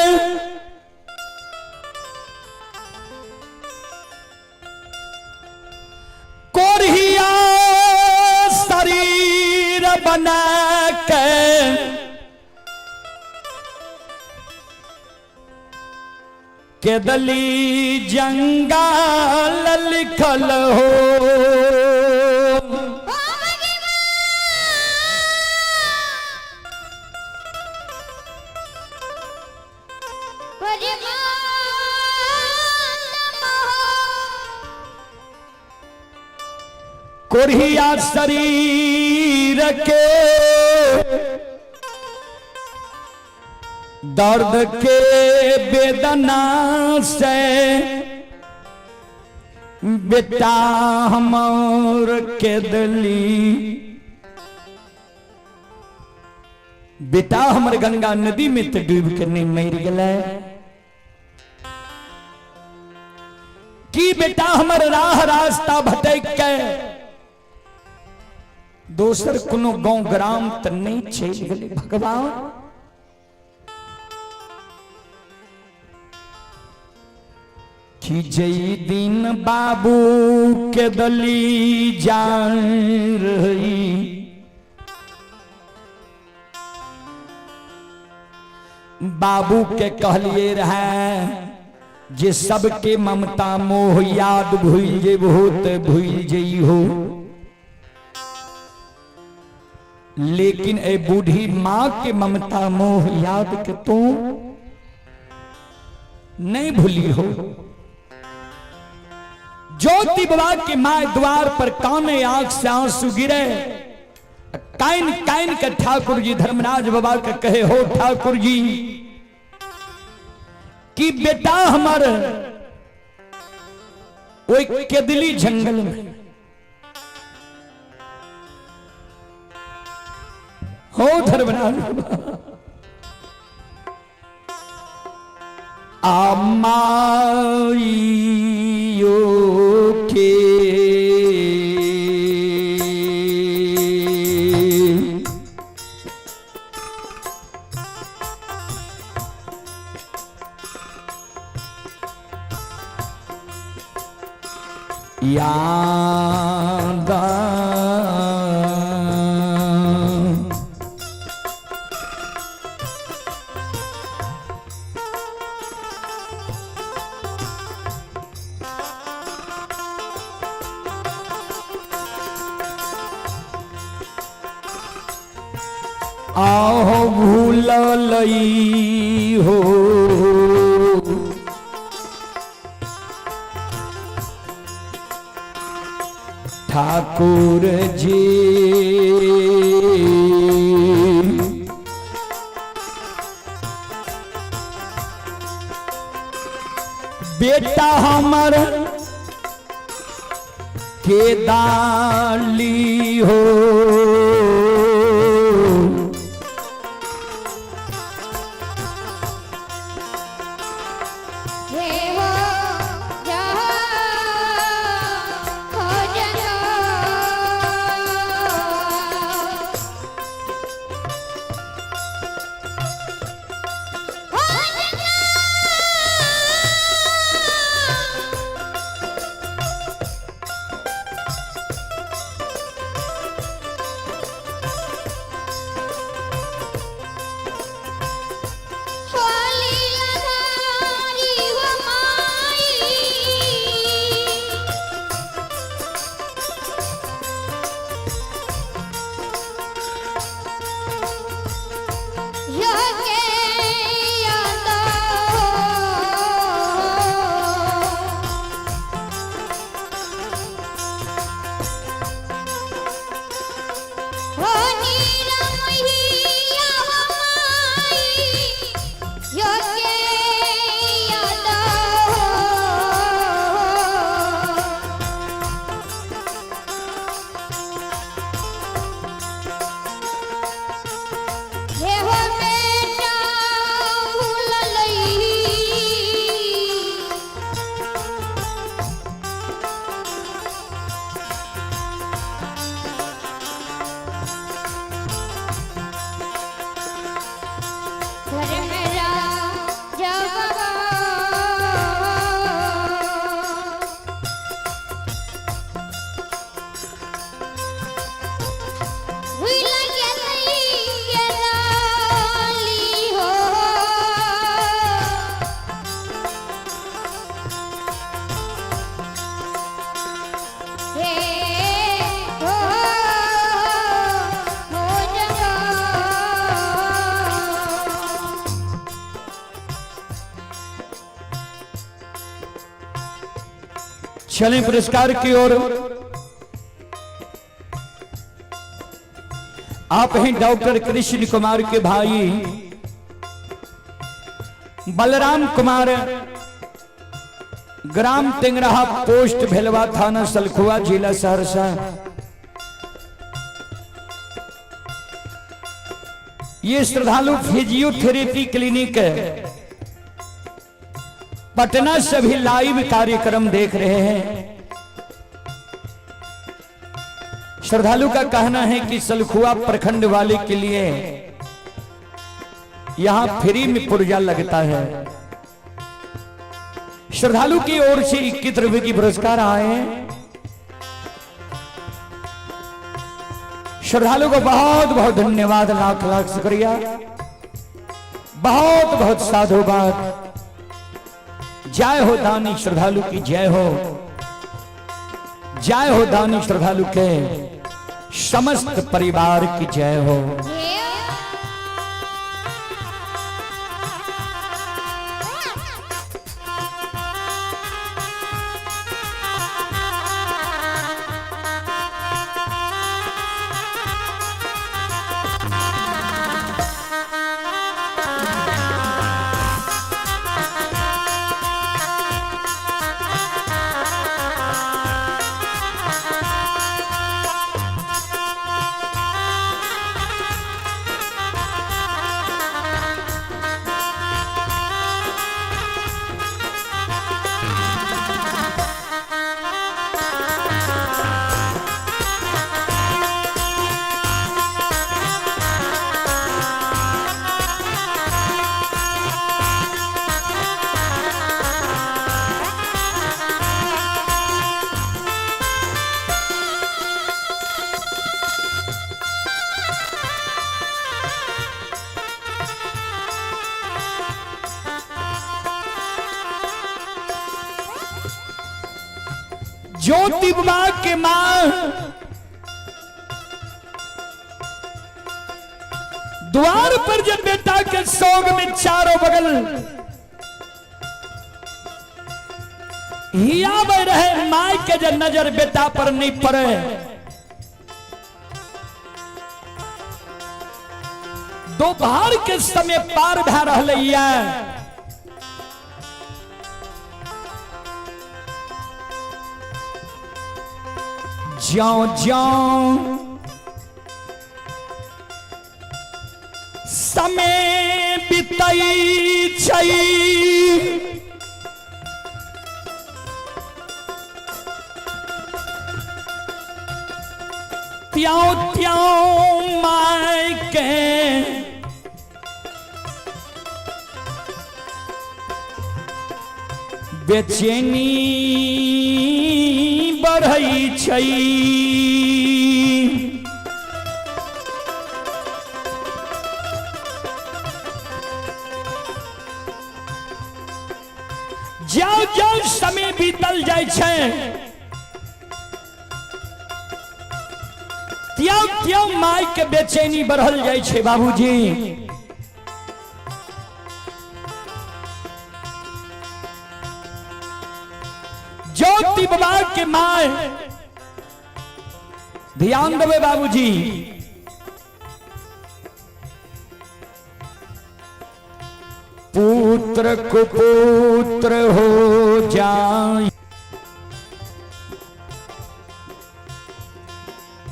कोरिया शरीर बना के केदली जंगाल लिखल हो? ओ मगिमा। कोरिया शरीर के दर्द के वेदना से बेटा हमर के दली, बेटा हमर गंगा नदी में तो डूब के नहीं मर गए? की बेटा हमर राह रास्ता भटक के दोसर कोनो गांव ग्राम त नहीं चलि गेलै? भगवान, कि जई दिन बाबू के दली जान रही, बाबू के कहलिए रहे जे सबके ममता मोह याद भूल जेबहो त भूल जइहो, लेकिन ए बूढ़ी माँ के ममता मोह याद के तू नहीं भूली हो। ज्योति बाबा के माँ द्वार पर काने आंख से आंसू गिरे, काइन काइन के ठाकुर जी धर्मराज बाबा के कहे, हो ठाकुर जी, कि बेटा हमार ओई केदली जंगल में हो। धर्मराज बाबा, आ माइयो के याद आहो भूल लई हो ठाकुर जी। बेटा हमर के दाली हो हे हो जा हो जनो हो जनो। होली लधारी हो माई। यो के याद हो नीरा मैया हो माई। यो के याद हे हो बेटा भूललई। घर मेरा जब भूल गेली के डाली हो। हे हो हो जगो। चलें पुरस्कार की ओर। आप हैं डॉक्टर कृष्ण कुमार के भाई बलराम कुमार, ग्राम टेंगराहा, पोस्ट भेलवा, थाना सलखुआ, जिला सहरसा। ये श्रद्धालु फिजियोथेरेपी क्लिनिक है पटना से भी लाइव कार्यक्रम देख रहे हैं। श्रद्धालु का कहना है कि सलखुआ प्रखंड वाले के लिए यहां फ्री में पुर्जा लगता है। श्रद्धालु की ओर से 21 रुपए की पुरस्कार आए हैं। श्रद्धालु को बहुत बहुत धन्यवाद, लाख लाख शुक्रिया, बहुत बहुत साधुवाद। जय हो दानी श्रद्धालु की जय हो, जय हो दानी श्रद्धालु के समस्त परिवार की जय हो। हे ज्योति बाबा के मां द्वार पर जब बेटा के शोक में चारों बगल हियाबे रहे, माय के जब नजर बेटा पर नहीं पड़े, दोपहर के समय पार भै रहलै ये। ज्यों ज्यों समय बीतै छै, त्यों त्यों my के बेचैनी बढ़ै छै। ज्यों ज्यों समय बीतल जाइ छै, त्यों त्यों my के बेचैनी बढ़ल जाइ छै। बाबूजी, ज्योति बाबा के my, ध्यान देबै बाबूजी, पुत्र कुपुत्र हो जाए,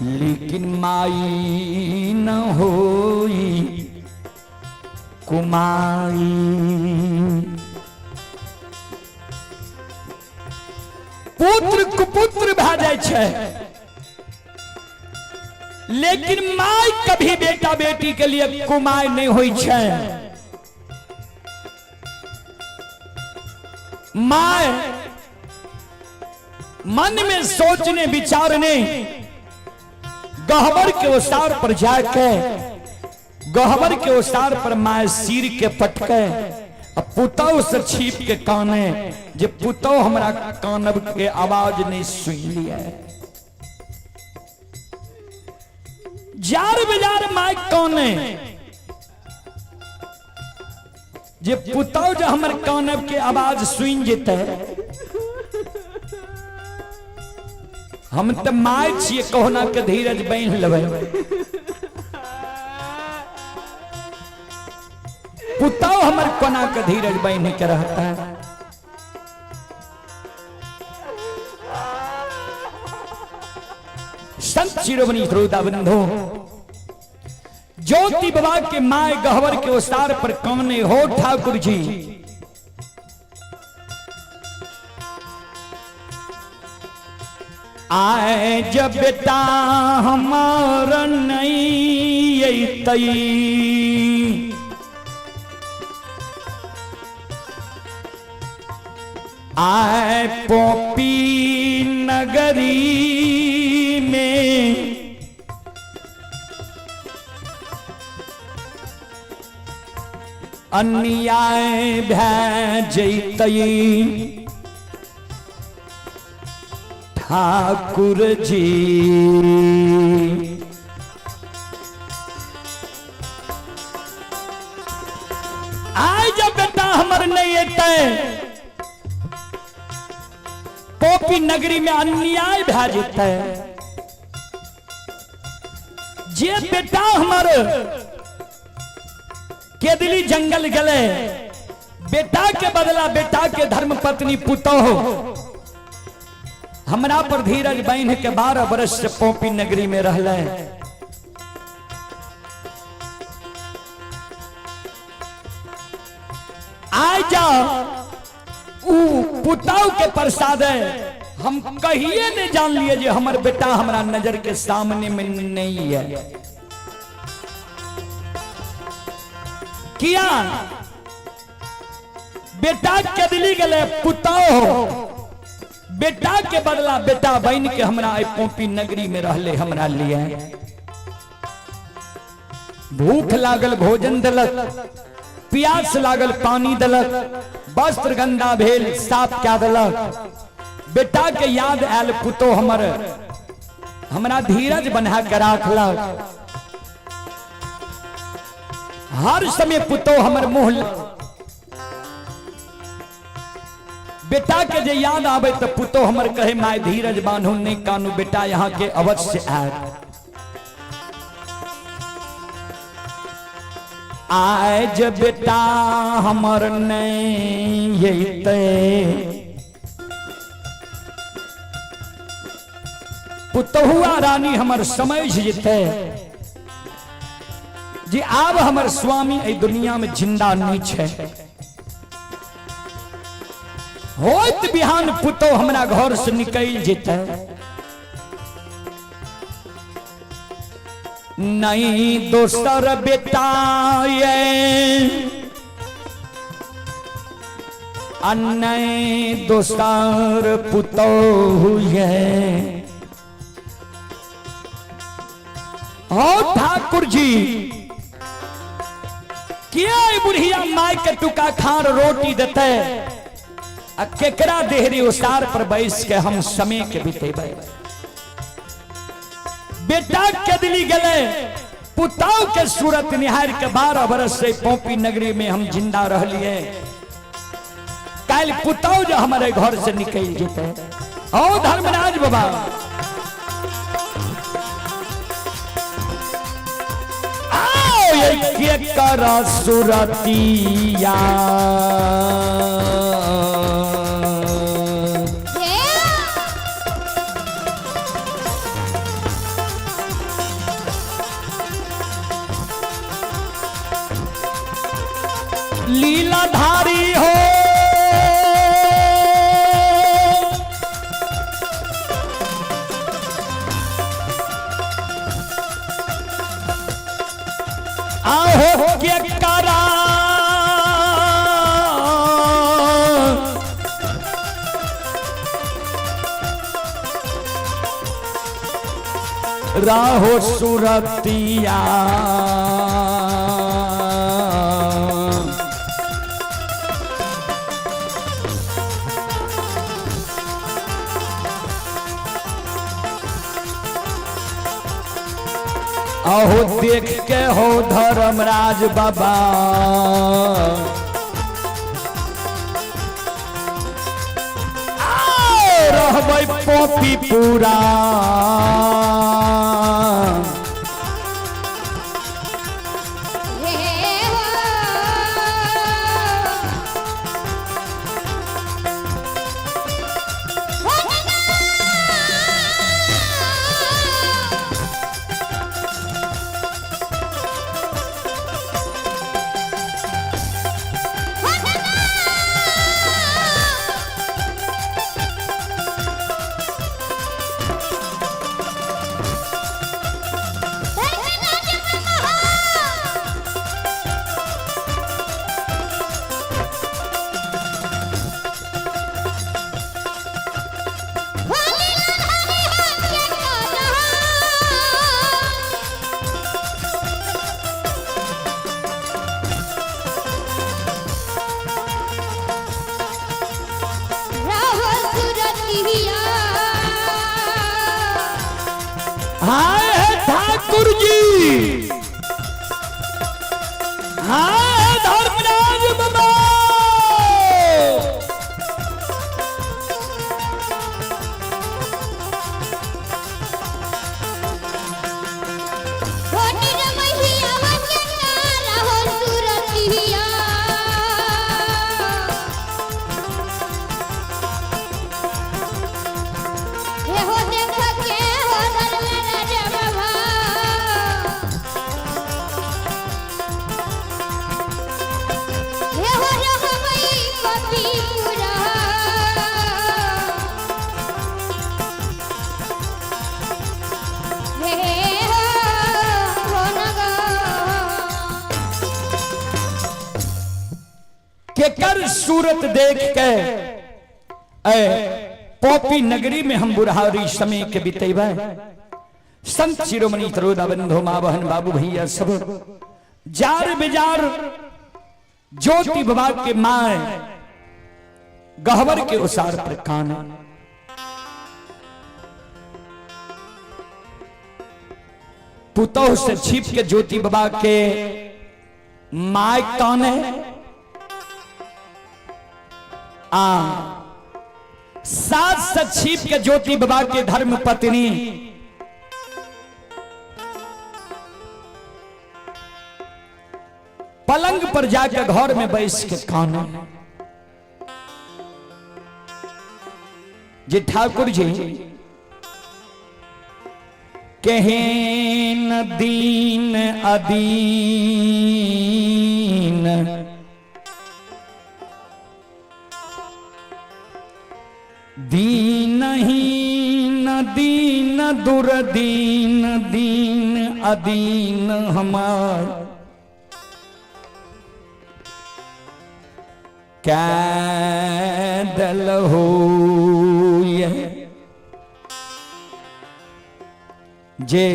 लेकिन माई न होई कुमाई। पुत्र कुपुत्र भए जाइ छै, लेकिन my कभी बेटा बेटी के लिए कुमाई नहीं होई छै। My मन में सोचने विचारने गहबर के ओसार पर जाके, गहबर के ओसार पर my सिर के पटके, पुतौ से छिप के काने जे पुतौ हमरा कानब के आवाज नहीं सुन लिया। जार बेजार my काने जे पुतौ जे हमर कानब के आवाज सुन जेतै, हम तऽ my छियै, कहुना के धीरज बान्हि लेबै, पुतौ हमर कोना के धीरज बान्हि के रहता। संत शिरोमणि श्रोता बंधु, ज्योति बाबा के my गहवर के ओसार पर काने हो ठाकुर जी, आए जब बेटा हमार नहीं अइतई, आए पोपी नगरी में अन्याय भै जैतई ठाकुर जी। आय जब बेटा हमर नहीं एतै, पोपी नगरी में अन्याय भै जेतै। जे बेटा हमर केदली जंगल गले, बेटा के बदला बेटा के धर्म पत्नी पुतोह हमरा पर धीरज बान्हि के 12 बरस से पोपी नगरी में रहले। आय जाओ ऊ पुतौ के प्रसाद है, हम कहिए नहीं जान लिए जे हमर बेटा हमरा नजर के सामने में नहीं है। किया बेटा केदली गले, पुतौ बेटा के बदला बेटा बन के हमरा आई पोपी नगरी में रहले। हमरा लिए भूख लागल भोजन दिलक, प्यास लागल पानी दिलक, वस्त्र गंदा भेल साफ क्या दिलक, बेटा के याद आयल पुतो हमर हमरा धीरज बना के राखलक। हर समय पुतो हमर मुँह बेटा के जे याद आवे तो पुतो हमर कहे माय धीरज बान्हू नहीं कानू, बेटा यहाँ के अवश्य आयत। आए जे बेटा हमर नहीं अयतै, पुतहुआ रानी हमर समझ जेतै जे आब हमर स्वामी एहि दुनिया में जिंदा नहीं छै। होइत बिहान पुतोह हमरा घर से निकल जेतै। नहीं दोसर बेटा ये आ नहीं दोसर पुतोह ये। हो ठाकुर जी, किया ई बुढ़िया माय के टुका खार रोटी देते आ केकरा देहरी उसार पर बैस के हम समय के बितेबै। बेटा के दिली गेले, पुताव के सूरत निहार के 12 बरस से पोपी नगरी में हम जिंदा रहलिए। काल पुताव जो हमारे घर से निकल जेते। ओ धर्मराज बाबा, आओ ये के कर सुरतिया। लीलाधारी हो आहो के करा राहो सुरतिया। अहो देख के हो धर्मराज बाबा, आओ रहबै पोपी पूरा। हाय है ठाकुर जी, हाय धर्मराज बाबा। केकर सूरत देख के ए पोपी नगरी में हम बुढ़ारी समय के बितेबै। संत शिरोमणि त्रोदा बंधु माँ बहन बाबू भैया सब जार बेजार ज्योति बाबा के माए गहवर के उसार पर कान। पुतोह से छिप के ज्योति बाबा के my काने आ सास से छिप के ज्योति बाबा के धर्म पत्नी पलंग पर जाके घर में बैस के काने जे ठाकुर जी केहेन दीन अदीन दीनहीन दीन दुर्दीन दीन अदीन हमार कैदल हो जे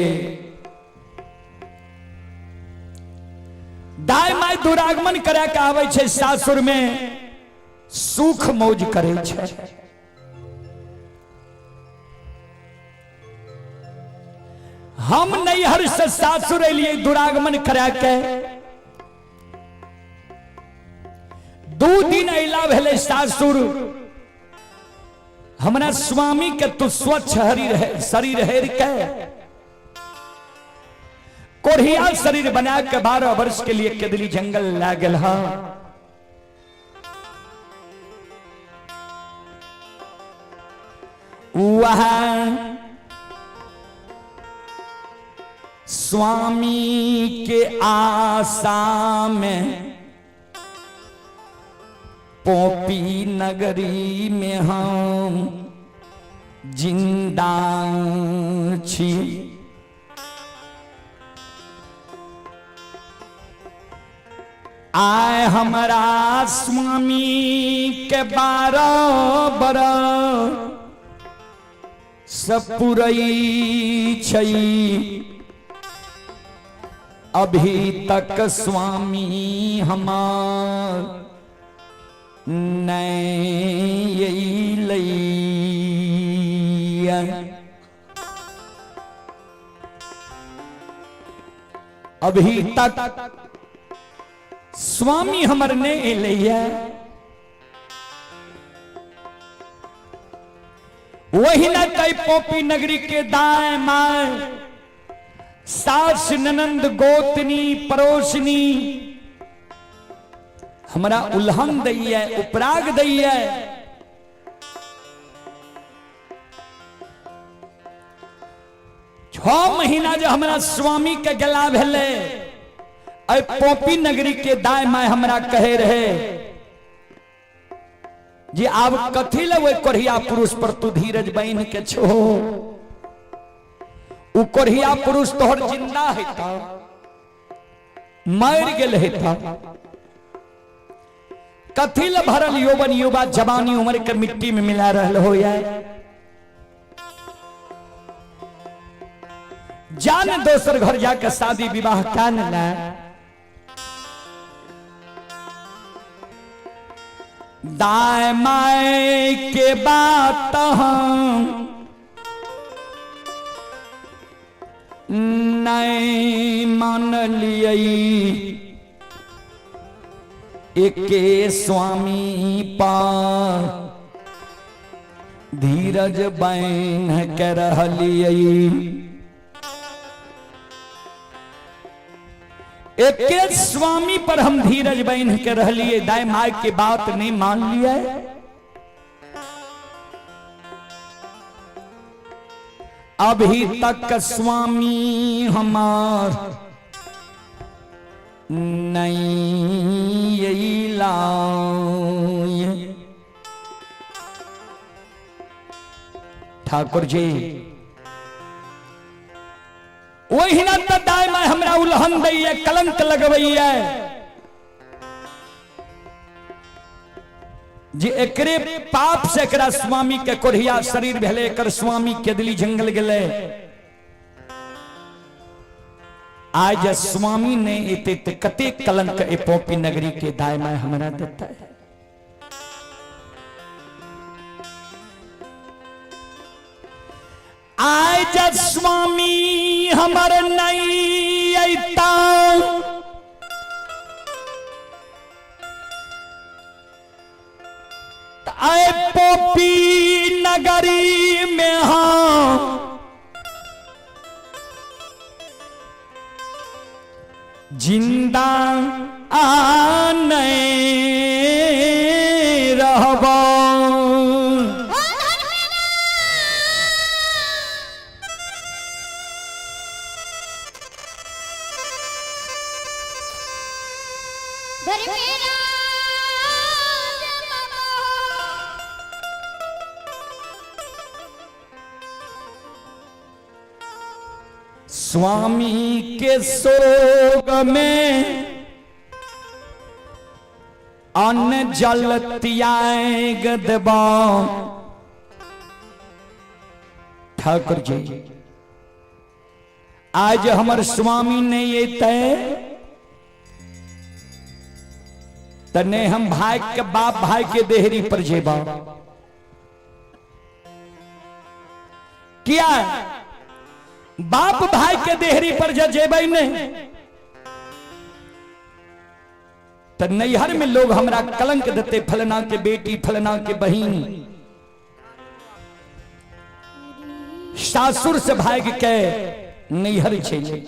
दाय my दुरागमन करा के आबै छै सासुर में सुख मौज करै छै। हम नैहर से सासुर एलियै दुरागमन करा के, 2 दिन अला भेलै सासुर, हमरा स्वामी के तू स्वच्छ हरी रहे शरीर हेर के कोढ़िया शरीर बना के 12 वर्ष के लिए केदली जंगल लागल। हा वह स्वामी के आशा में पोपी नगरी में हम जिंदा छी। आय हमरा स्वामी के 12 बरस सपुरई छई, अभी तक स्वामी हमार नहीं अइलैया। अभी तक स्वामी हमर नहीं अइलैया। वही न तई पोपी नगरी के दाएं माए सास ननंद गोतनी पड़ोसनी हमरा उल्हन दैया उपराग दैया। 6 महीना जो हमरा स्वामी के गला भेले, अय पोपी नगरी के दाएं माए हमरा कहे रहे जे आब कथी ले ओहि कोढ़िया पुरुष पर तू धीरज बन के छो, उ कोढ़िया पुरुष तोहर जिंदा हेता मर गेल हेता, कथी ले भरल यौवन युवा जवानी उम्र के मिट्टी में मिला रहल हो यार। जान दोसर घर जाके शादी विवाह कान ला। दाएं माए के बात हम नहीं मान लियै, एके स्वामी पार धीरज बैन के रहलियै। एके स्वामी पर हम धीरज बैन के रहलियै, दाय my के बात नहीं मान लियै। अभी तक स्वामी हमार नहीं अइला। ठाकुर जी ओहिना त दाय my हमरा उल्हन दैया कलंक लगबैया जे एकरे पाप से एकरा स्वामी के कोढ़िया शरीर भेले, एकर स्वामी केदली जंगल गेले। आज स्वामी ने एते ते कते कलंक ए पोपी नगरी के दाय my हमरा देता है। आय जब स्वामी हमर नहीं अयता आए पोपी नगरी में हम जिंदा आ नहीं रहब। धर्मेराज बाबा। स्वामी के सोग में अन्न जल त्याग देबा। ठाकुर जी, आज हमर स्वामी नहीं अयते त नहीं हम भाई के बाप भाई के देहरी पर जेबा। किया बाप भाई के देहरी पर जे जेबै नहीं त नैहर में लोग हमरा कलंक देते, फलना के बेटी, फलना के बहिन सासुर से भाग के नैहर चले।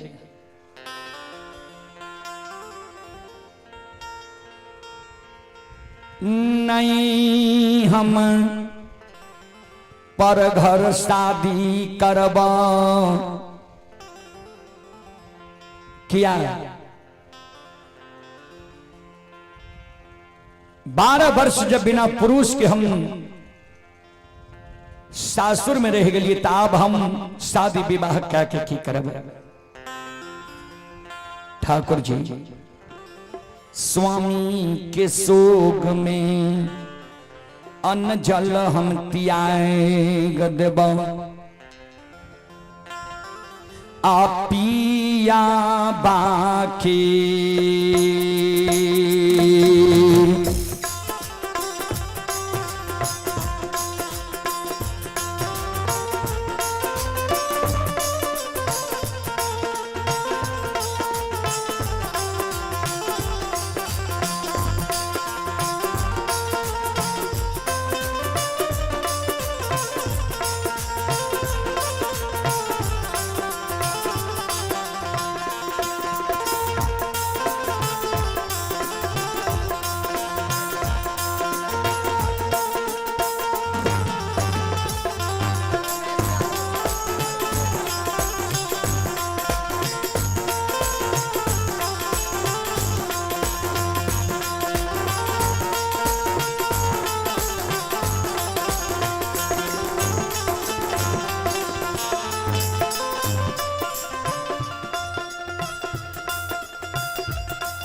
नहीं हम पर घर शादी करबा। किया 12 वर्ष जब बिना पुरुष के हम सासुर में रह गए, तब हम शादी विवाह क्या के की करब। ठाकुर जी, स्वामी के शोक में अन्न जल हम त्याग देब, आ पिया बाकी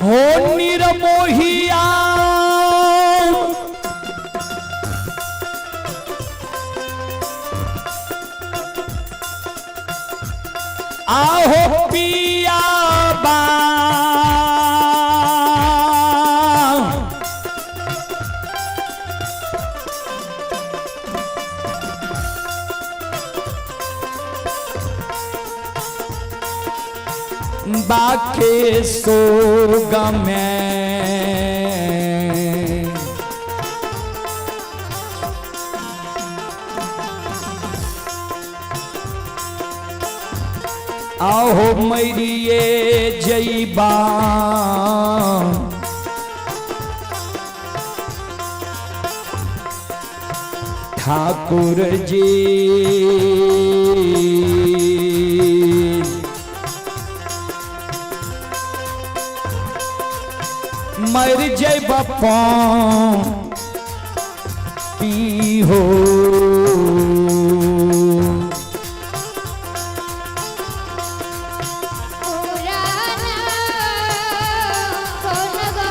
हो निरमोहिया आहो पिया बा बाके सोग में आहो मैरिये जईबा। ठाकुर जी मर जैब पी हो। पुराना कौन गो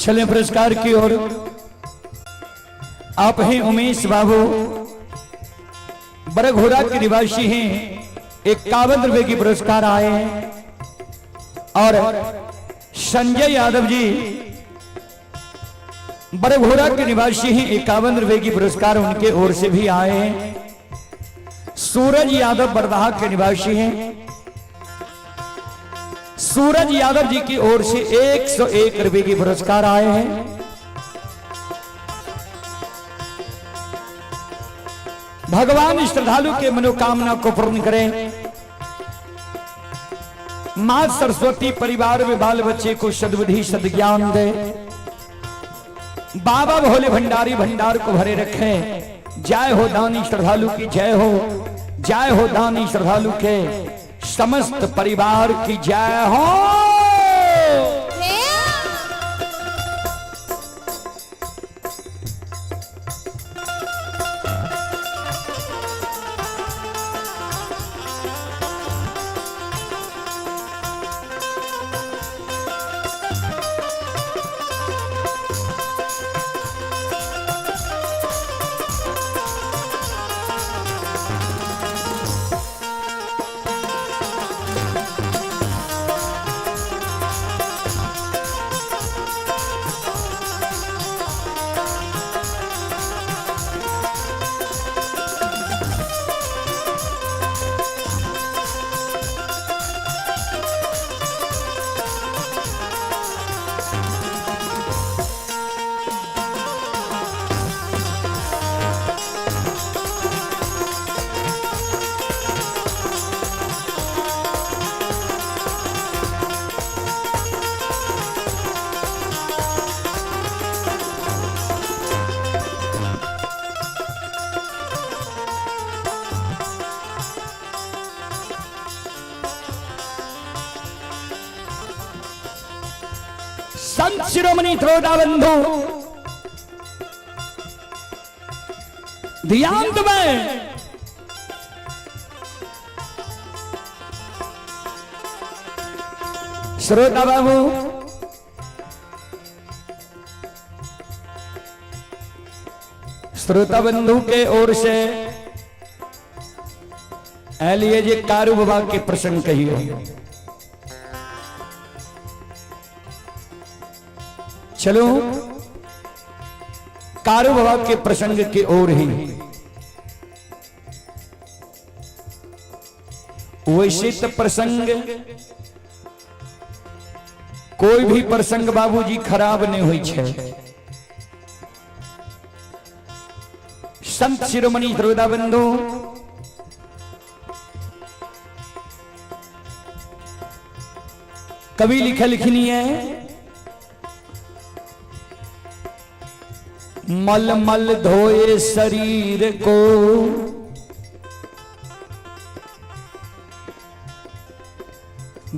चले पुरस्कार की ओर। आप हैं उमेश बाबू, बरघोरा के निवासी हैं, 51 रुपए की पुरस्कार आए हैं। और संजय यादव जी बरघोरा के निवासी हैं, 51 रुपए की पुरस्कार उनके ओर से भी आए हैं। सूरज यादव बरदाहा के निवासी हैं, सूरज यादव जी की ओर से 101 रुपए की पुरस्कार आए हैं। भगवान श्रद्धालु के मनोकामना को पूर्ण करें। मां सरस्वती परिवार में बाल बच्चे को सद्बुद्धि सद्ज्ञान दे। बाबा भोले भंडारी भंडार को भरे रखें। जय हो दानी श्रद्धालु की जय हो, जय हो दानी श्रद्धालु के समस्त परिवार की जय हो। संत शिरोमणि त्रोदा बंधु ध्यान में श्रोता बाबू, श्रोता बंधु के ओर से लिए जे कारू बाबा के प्रसंग कहियो। चलो कारू बाबा के प्रसंग की ओर ही। वैसे तो प्रसंग कोई भी प्रसंग बाबूजी खराब नहीं हुई छे। संत शिरोमणि श्रोता बंधु कवि लिखे लिखनी है, मल मल धोए शरीर को,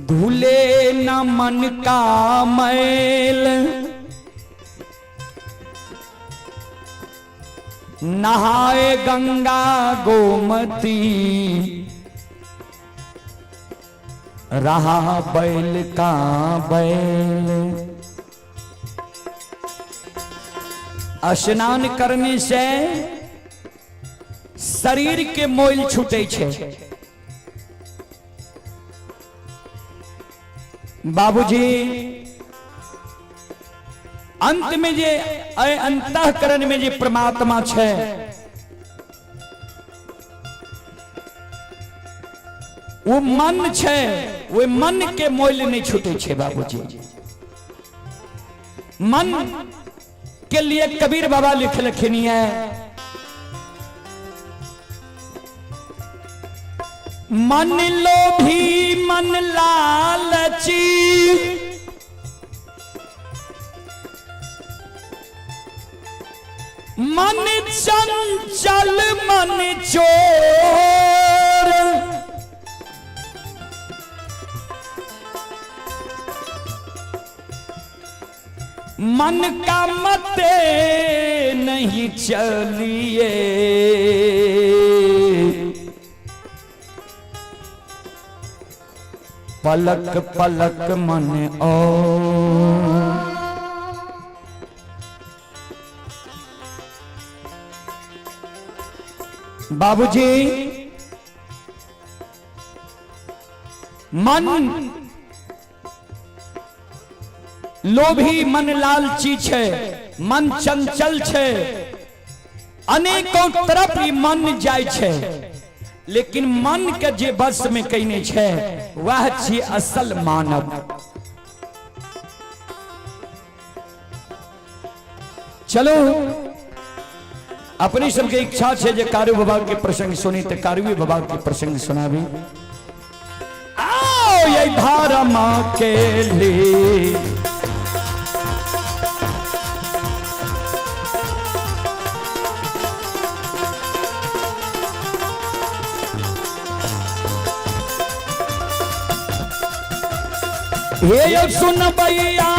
धुले न मन का मैल, नहाए गंगा गोमती, रहा बैल का बैल। स्नान करने से शरीर के मोइल छूटे छे। बाबूजी अंत में जे अंतःकरण में जे परमात्मा छे, वो मन छे, वो मन के मोइल नहीं छूटे छे। बाबूजी मन के लिए कबीर बाबा लिख लखनी है, मन लोभी मन लालची, मन चंचल मन चोर, मन का मत नहीं चलिए, पलक पलक मन और। बाबूजी मन लोभी, मन लालची छै, मन चंचल छै, अनेकों तरफ ई मन जाइ छै, लेकिन मन के जे वश में कयने छै वह छी असल मानव। चलो अपने सबके इच्छा छै जे कारू बाबा के प्रसंग सुनी तो कारूए बाबा के प्रसंग सुनाबी। आओ ये धर्म के लिए हे यो सुन भैया,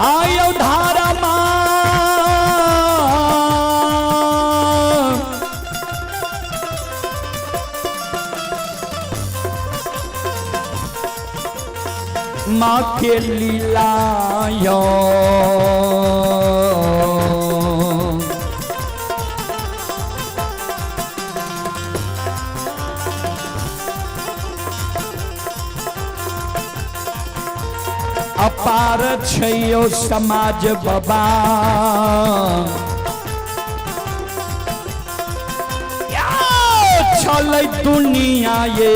आयो धारा मां माँ के लीलायो अपार छैयो समाज बाबा, छलै दुनिया ये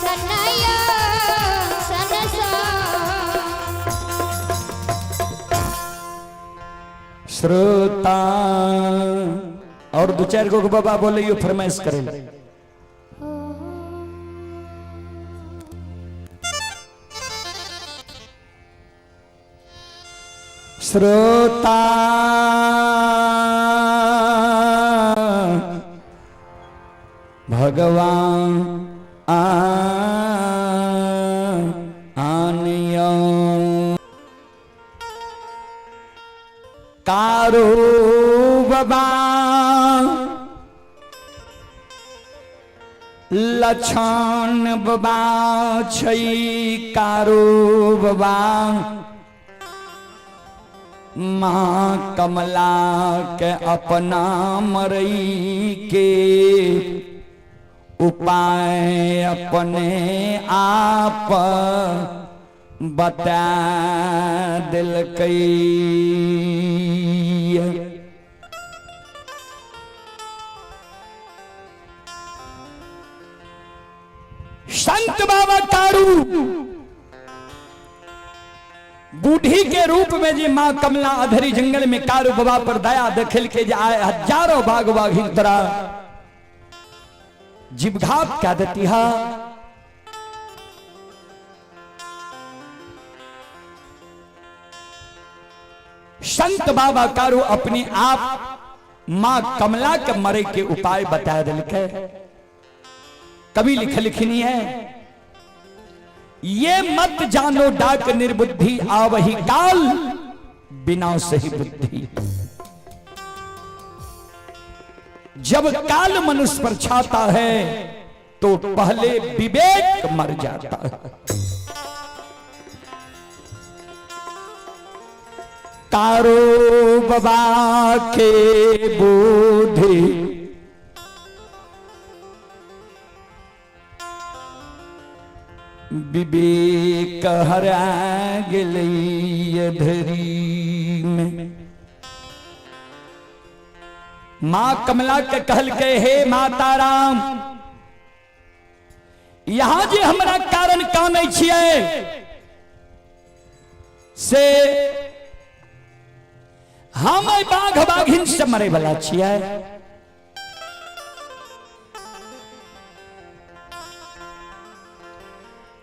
सनया सनसा। श्रोता और दू चार गो के बाबा बोले यो फरमाइश करे। श्रोता भगवान आ आनियो कारो बाबा लछन बाबा छै कारो बाबा माँ कमला के अपना मरई के उपाय अपने आप बता दिलकै। संत बाबा कारू बूढ़ी के रूप में जी माँ कमला अधरी जंगल में कारू बाबा पर दया दखल के जे आए हजारों बाघ बाघिन तोरा जीवघात क्या देती है। संत बाबा कारू अपने आप मां कमला के मरे के उपाय बता दिलके। कवि लिख लिखनी है ये मत जानो डाक निर्बुद्धि, आवही काल बिना सही बुद्धि। जब काल मनुष्य पर छाता है तो पहले विवेक मर जाता है। तारो बाबा के बुद्धि विवेक हरा गेलै धरी में। मां कमला के कहल के हे माता राम, यहां जे हमरा कारण कानै छियै से हम एहि बाघ बाघिन से मरे वाला छियै।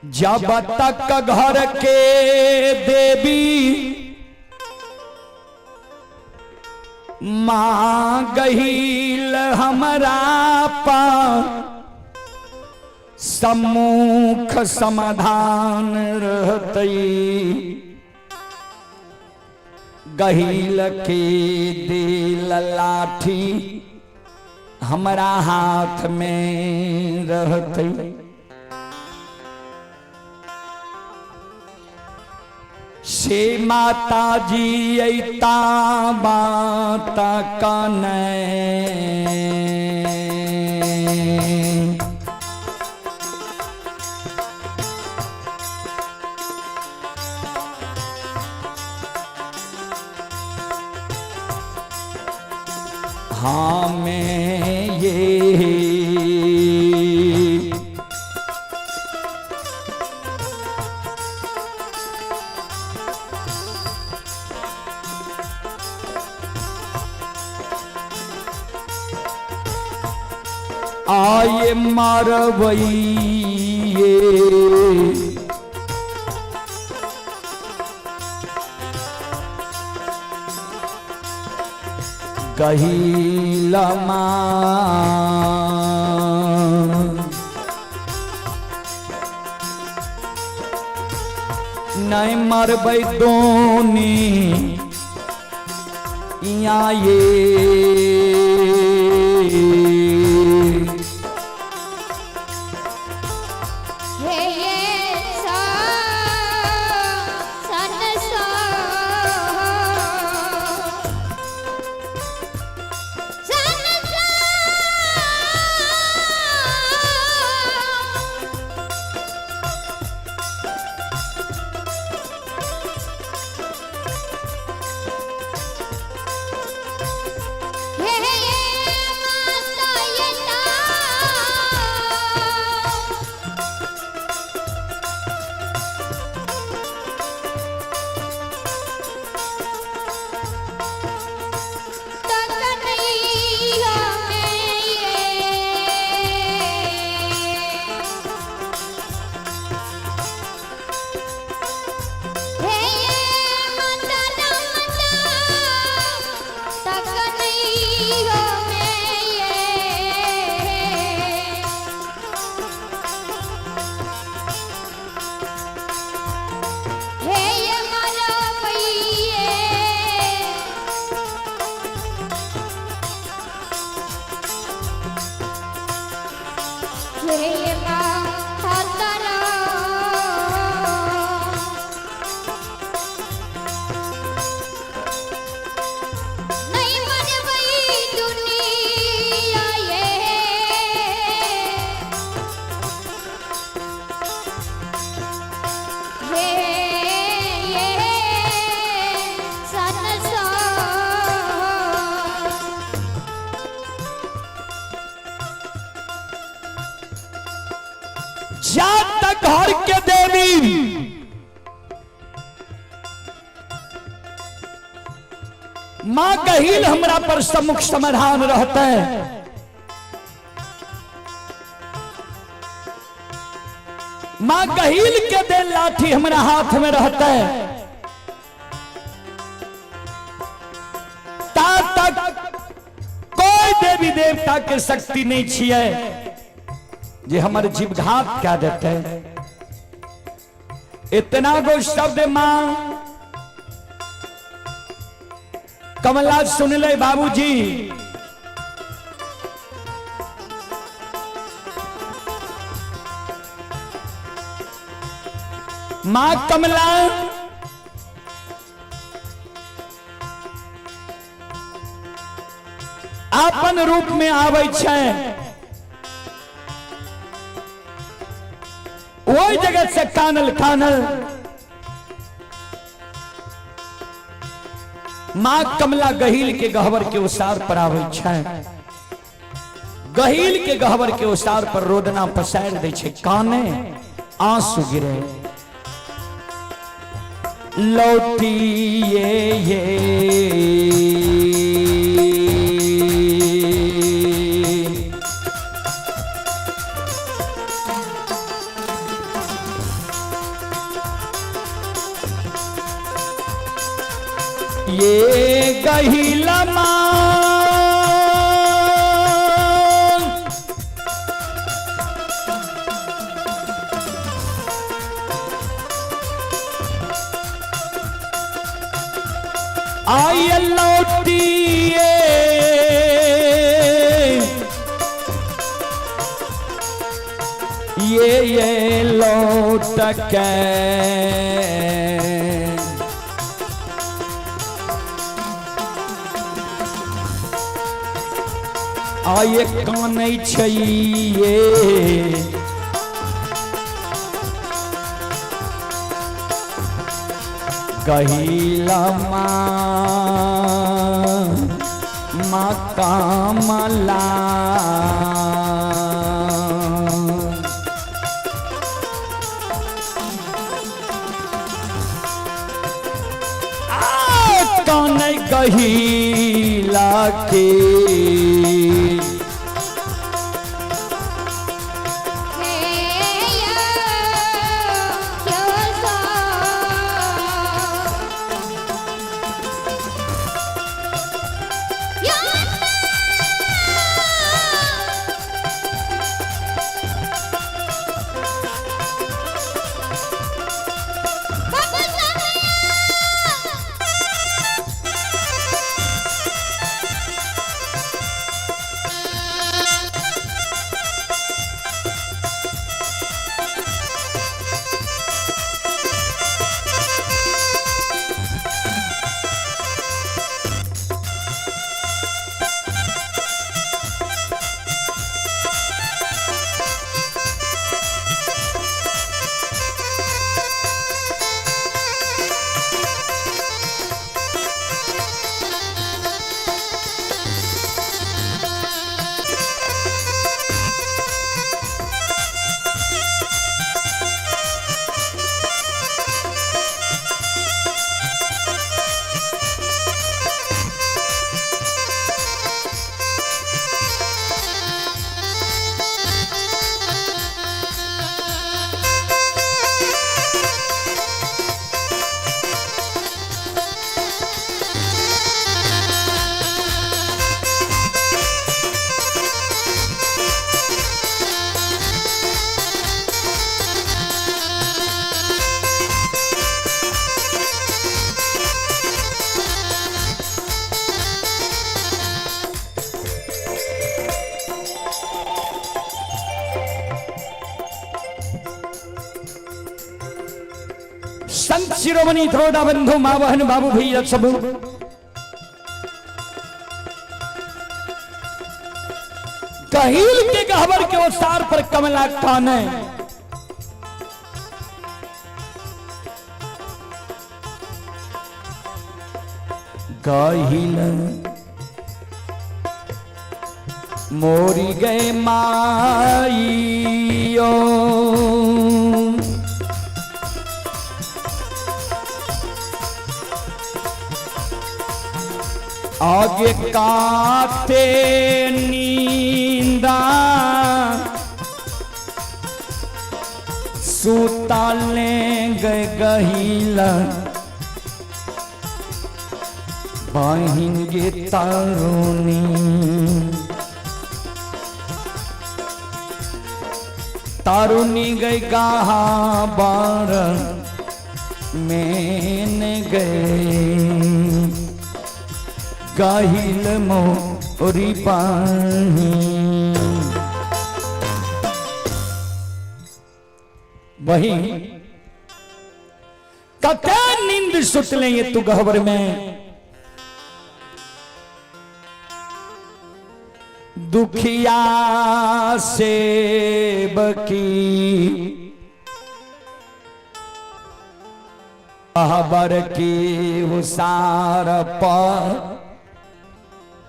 जब तक घर के देवी माँ गहील हमरा पर सम्मुख समाधान रहतई, गहील के दिल लाठी हमरा हाथ में रहतई। से माता जी अता माता कने हाँ मैं ये आए मारवैये गहीलमा नहीं मरबै दोनी या ये हे ये सा सन सा सन सा। हे ये माता यता। तकनैया में ये हे माता रामता तकनैया में ये हे ये मारा पइये। हे माता नहीं मरबई दुनिया ये हे ये सन सा। जा तक घर के देवी मां गहील हमरा पर सम्मुख समाधान रहते, मां गहील के दे लाठी हमरा हाथ में रहते, ता तक कोई देवी देवता के शक्ति नहीं छिए जे हमर जीवघात क्या देते। इतना गो शब्द मां कमला सुन ले बाबूजी। मां कमला अपन रूप में आबै छै, ओहि जगह से कानल कानल मां कमला गहील के गहबर के उसार पर आबै छै। गहील के गहबर के उसार पर रोदना पसारि दै छै, काने आंसू गिरे। लौटिए ये ये गहिला मां आई लौटिए ये लौट के आये कानै छैये गहिला मां मां कमला। कानै गहिला के संत शिरोमणि त्रोड़ा बंधु माँ बहन बाबू भैया सब कहील के गहबर के ओसार पर कमला काने गहिल मोरी गए माइयो आगे काते नींदा सूता ले गए गहिला बहिन गे तरुणी तरुणी गई कहा बार मेन गए गाहिल मोरी पाही। वही कते नींद सुतले ये तू गहबर में, दुखिया से बकी अहबर की उसार पर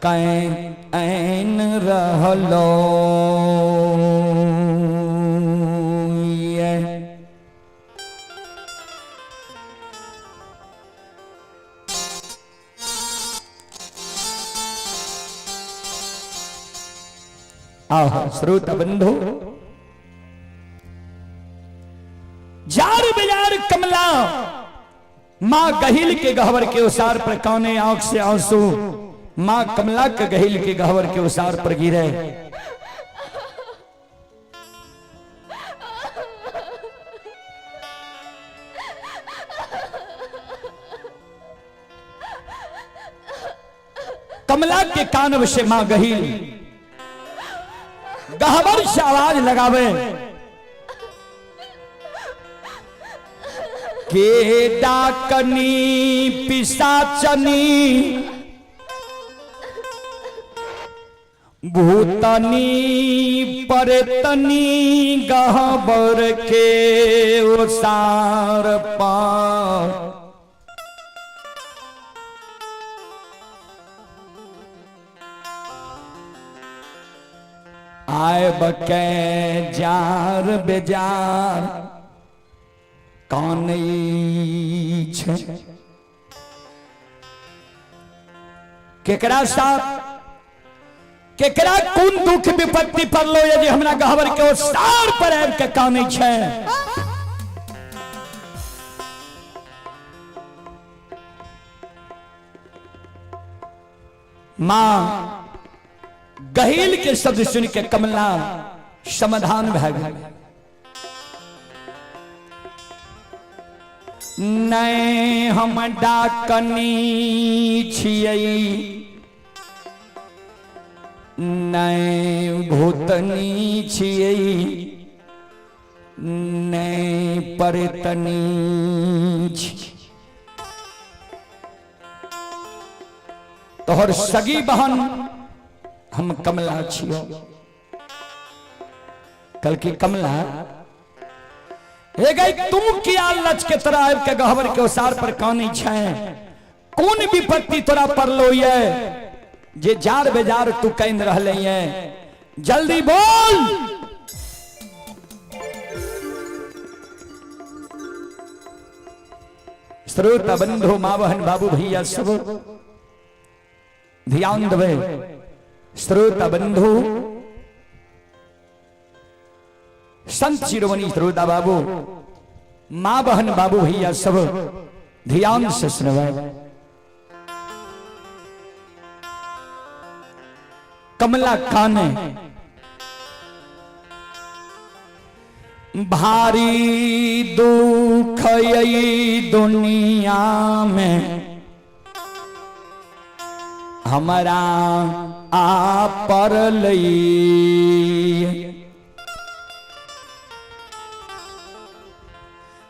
can रहलो ये। आह श्रोता बंधु, जार बेजार कमला मां गहिल के गहवर के उसार पर काने आंख से आंसू मां कमला के गहिल के गहवर के उसार पर गिरे। कमला के कानव से मां गहिल गहवर से आवाज लगावे के डाकनी पिशाचनी भूतनी परतनी गहबर के उसार पार आए बके जार बेजार कान छे। केकरा साथ केकरा कोन दुख विपत्ति पड़लो ये जे हमरा गहबर के ओसार पर आबि के कानै छै। मां गहिल के शब्द सुन के कमला समाधान भए गेल। नहीं हम डाकनी छियै, नहीं भूतनी छियै, नहीं परतनी छियै। तोहर सगी बहन हम कमला छियो। कल की कमला हे गई तू किया लच के तोरा आबि के गहबर के ओसार पर कानै छै? कोन विपत्ति तोरा पड़लो ये जे जार बेजार तू कानि रहले ये? जल्दी बोल। श्रोता बंधु माँ बहन बाबू भैया सब ध्यान देवे। श्रोता बंधु संत शिरोमणि श्रोता बाबू माँ बहन बाबू भैया सब ध्यान से सुनवे। कमला काने भारी दुख यही दुनिया में हमारा आ पड़लई।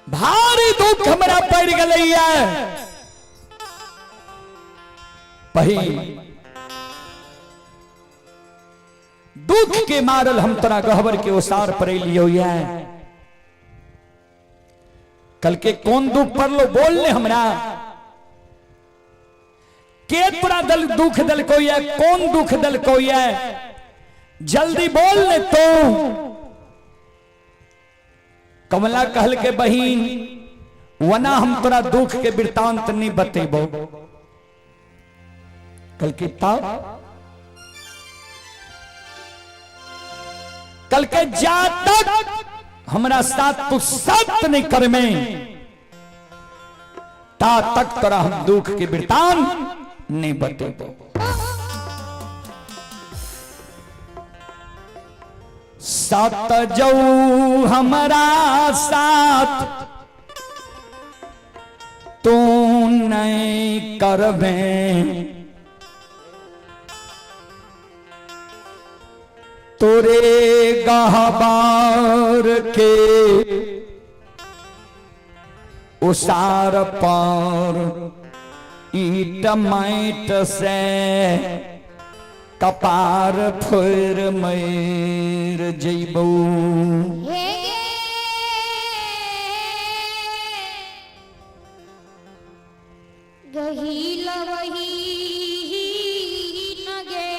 भारी दुख हमरा पड़ गलैया। पही दुख के मारल हम तोरा गहबर के ओसार पर लियो। कल के कौन दुख पड़लो बोल ले हमरा। के तोरा दल दुख दल को है? कौन दुख दल को है? जल्दी बोल ले तू। कमला कहल के बहिन वना हम तोरा दुख के वृत्तांत नहीं बतेबो। कल के तब कल के जा तक हमरा साथ तू सत्य नहीं करमे ता तक तोरा हम दुख के वृत्तांत नहीं बतेबो। सत जऊ हमारा साथ नहीं करबे तोरे गहबार के उसार पर ईट माइट से कपार फोड़ मर जैबू। हे गे गही लवही नगे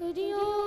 हरिओ।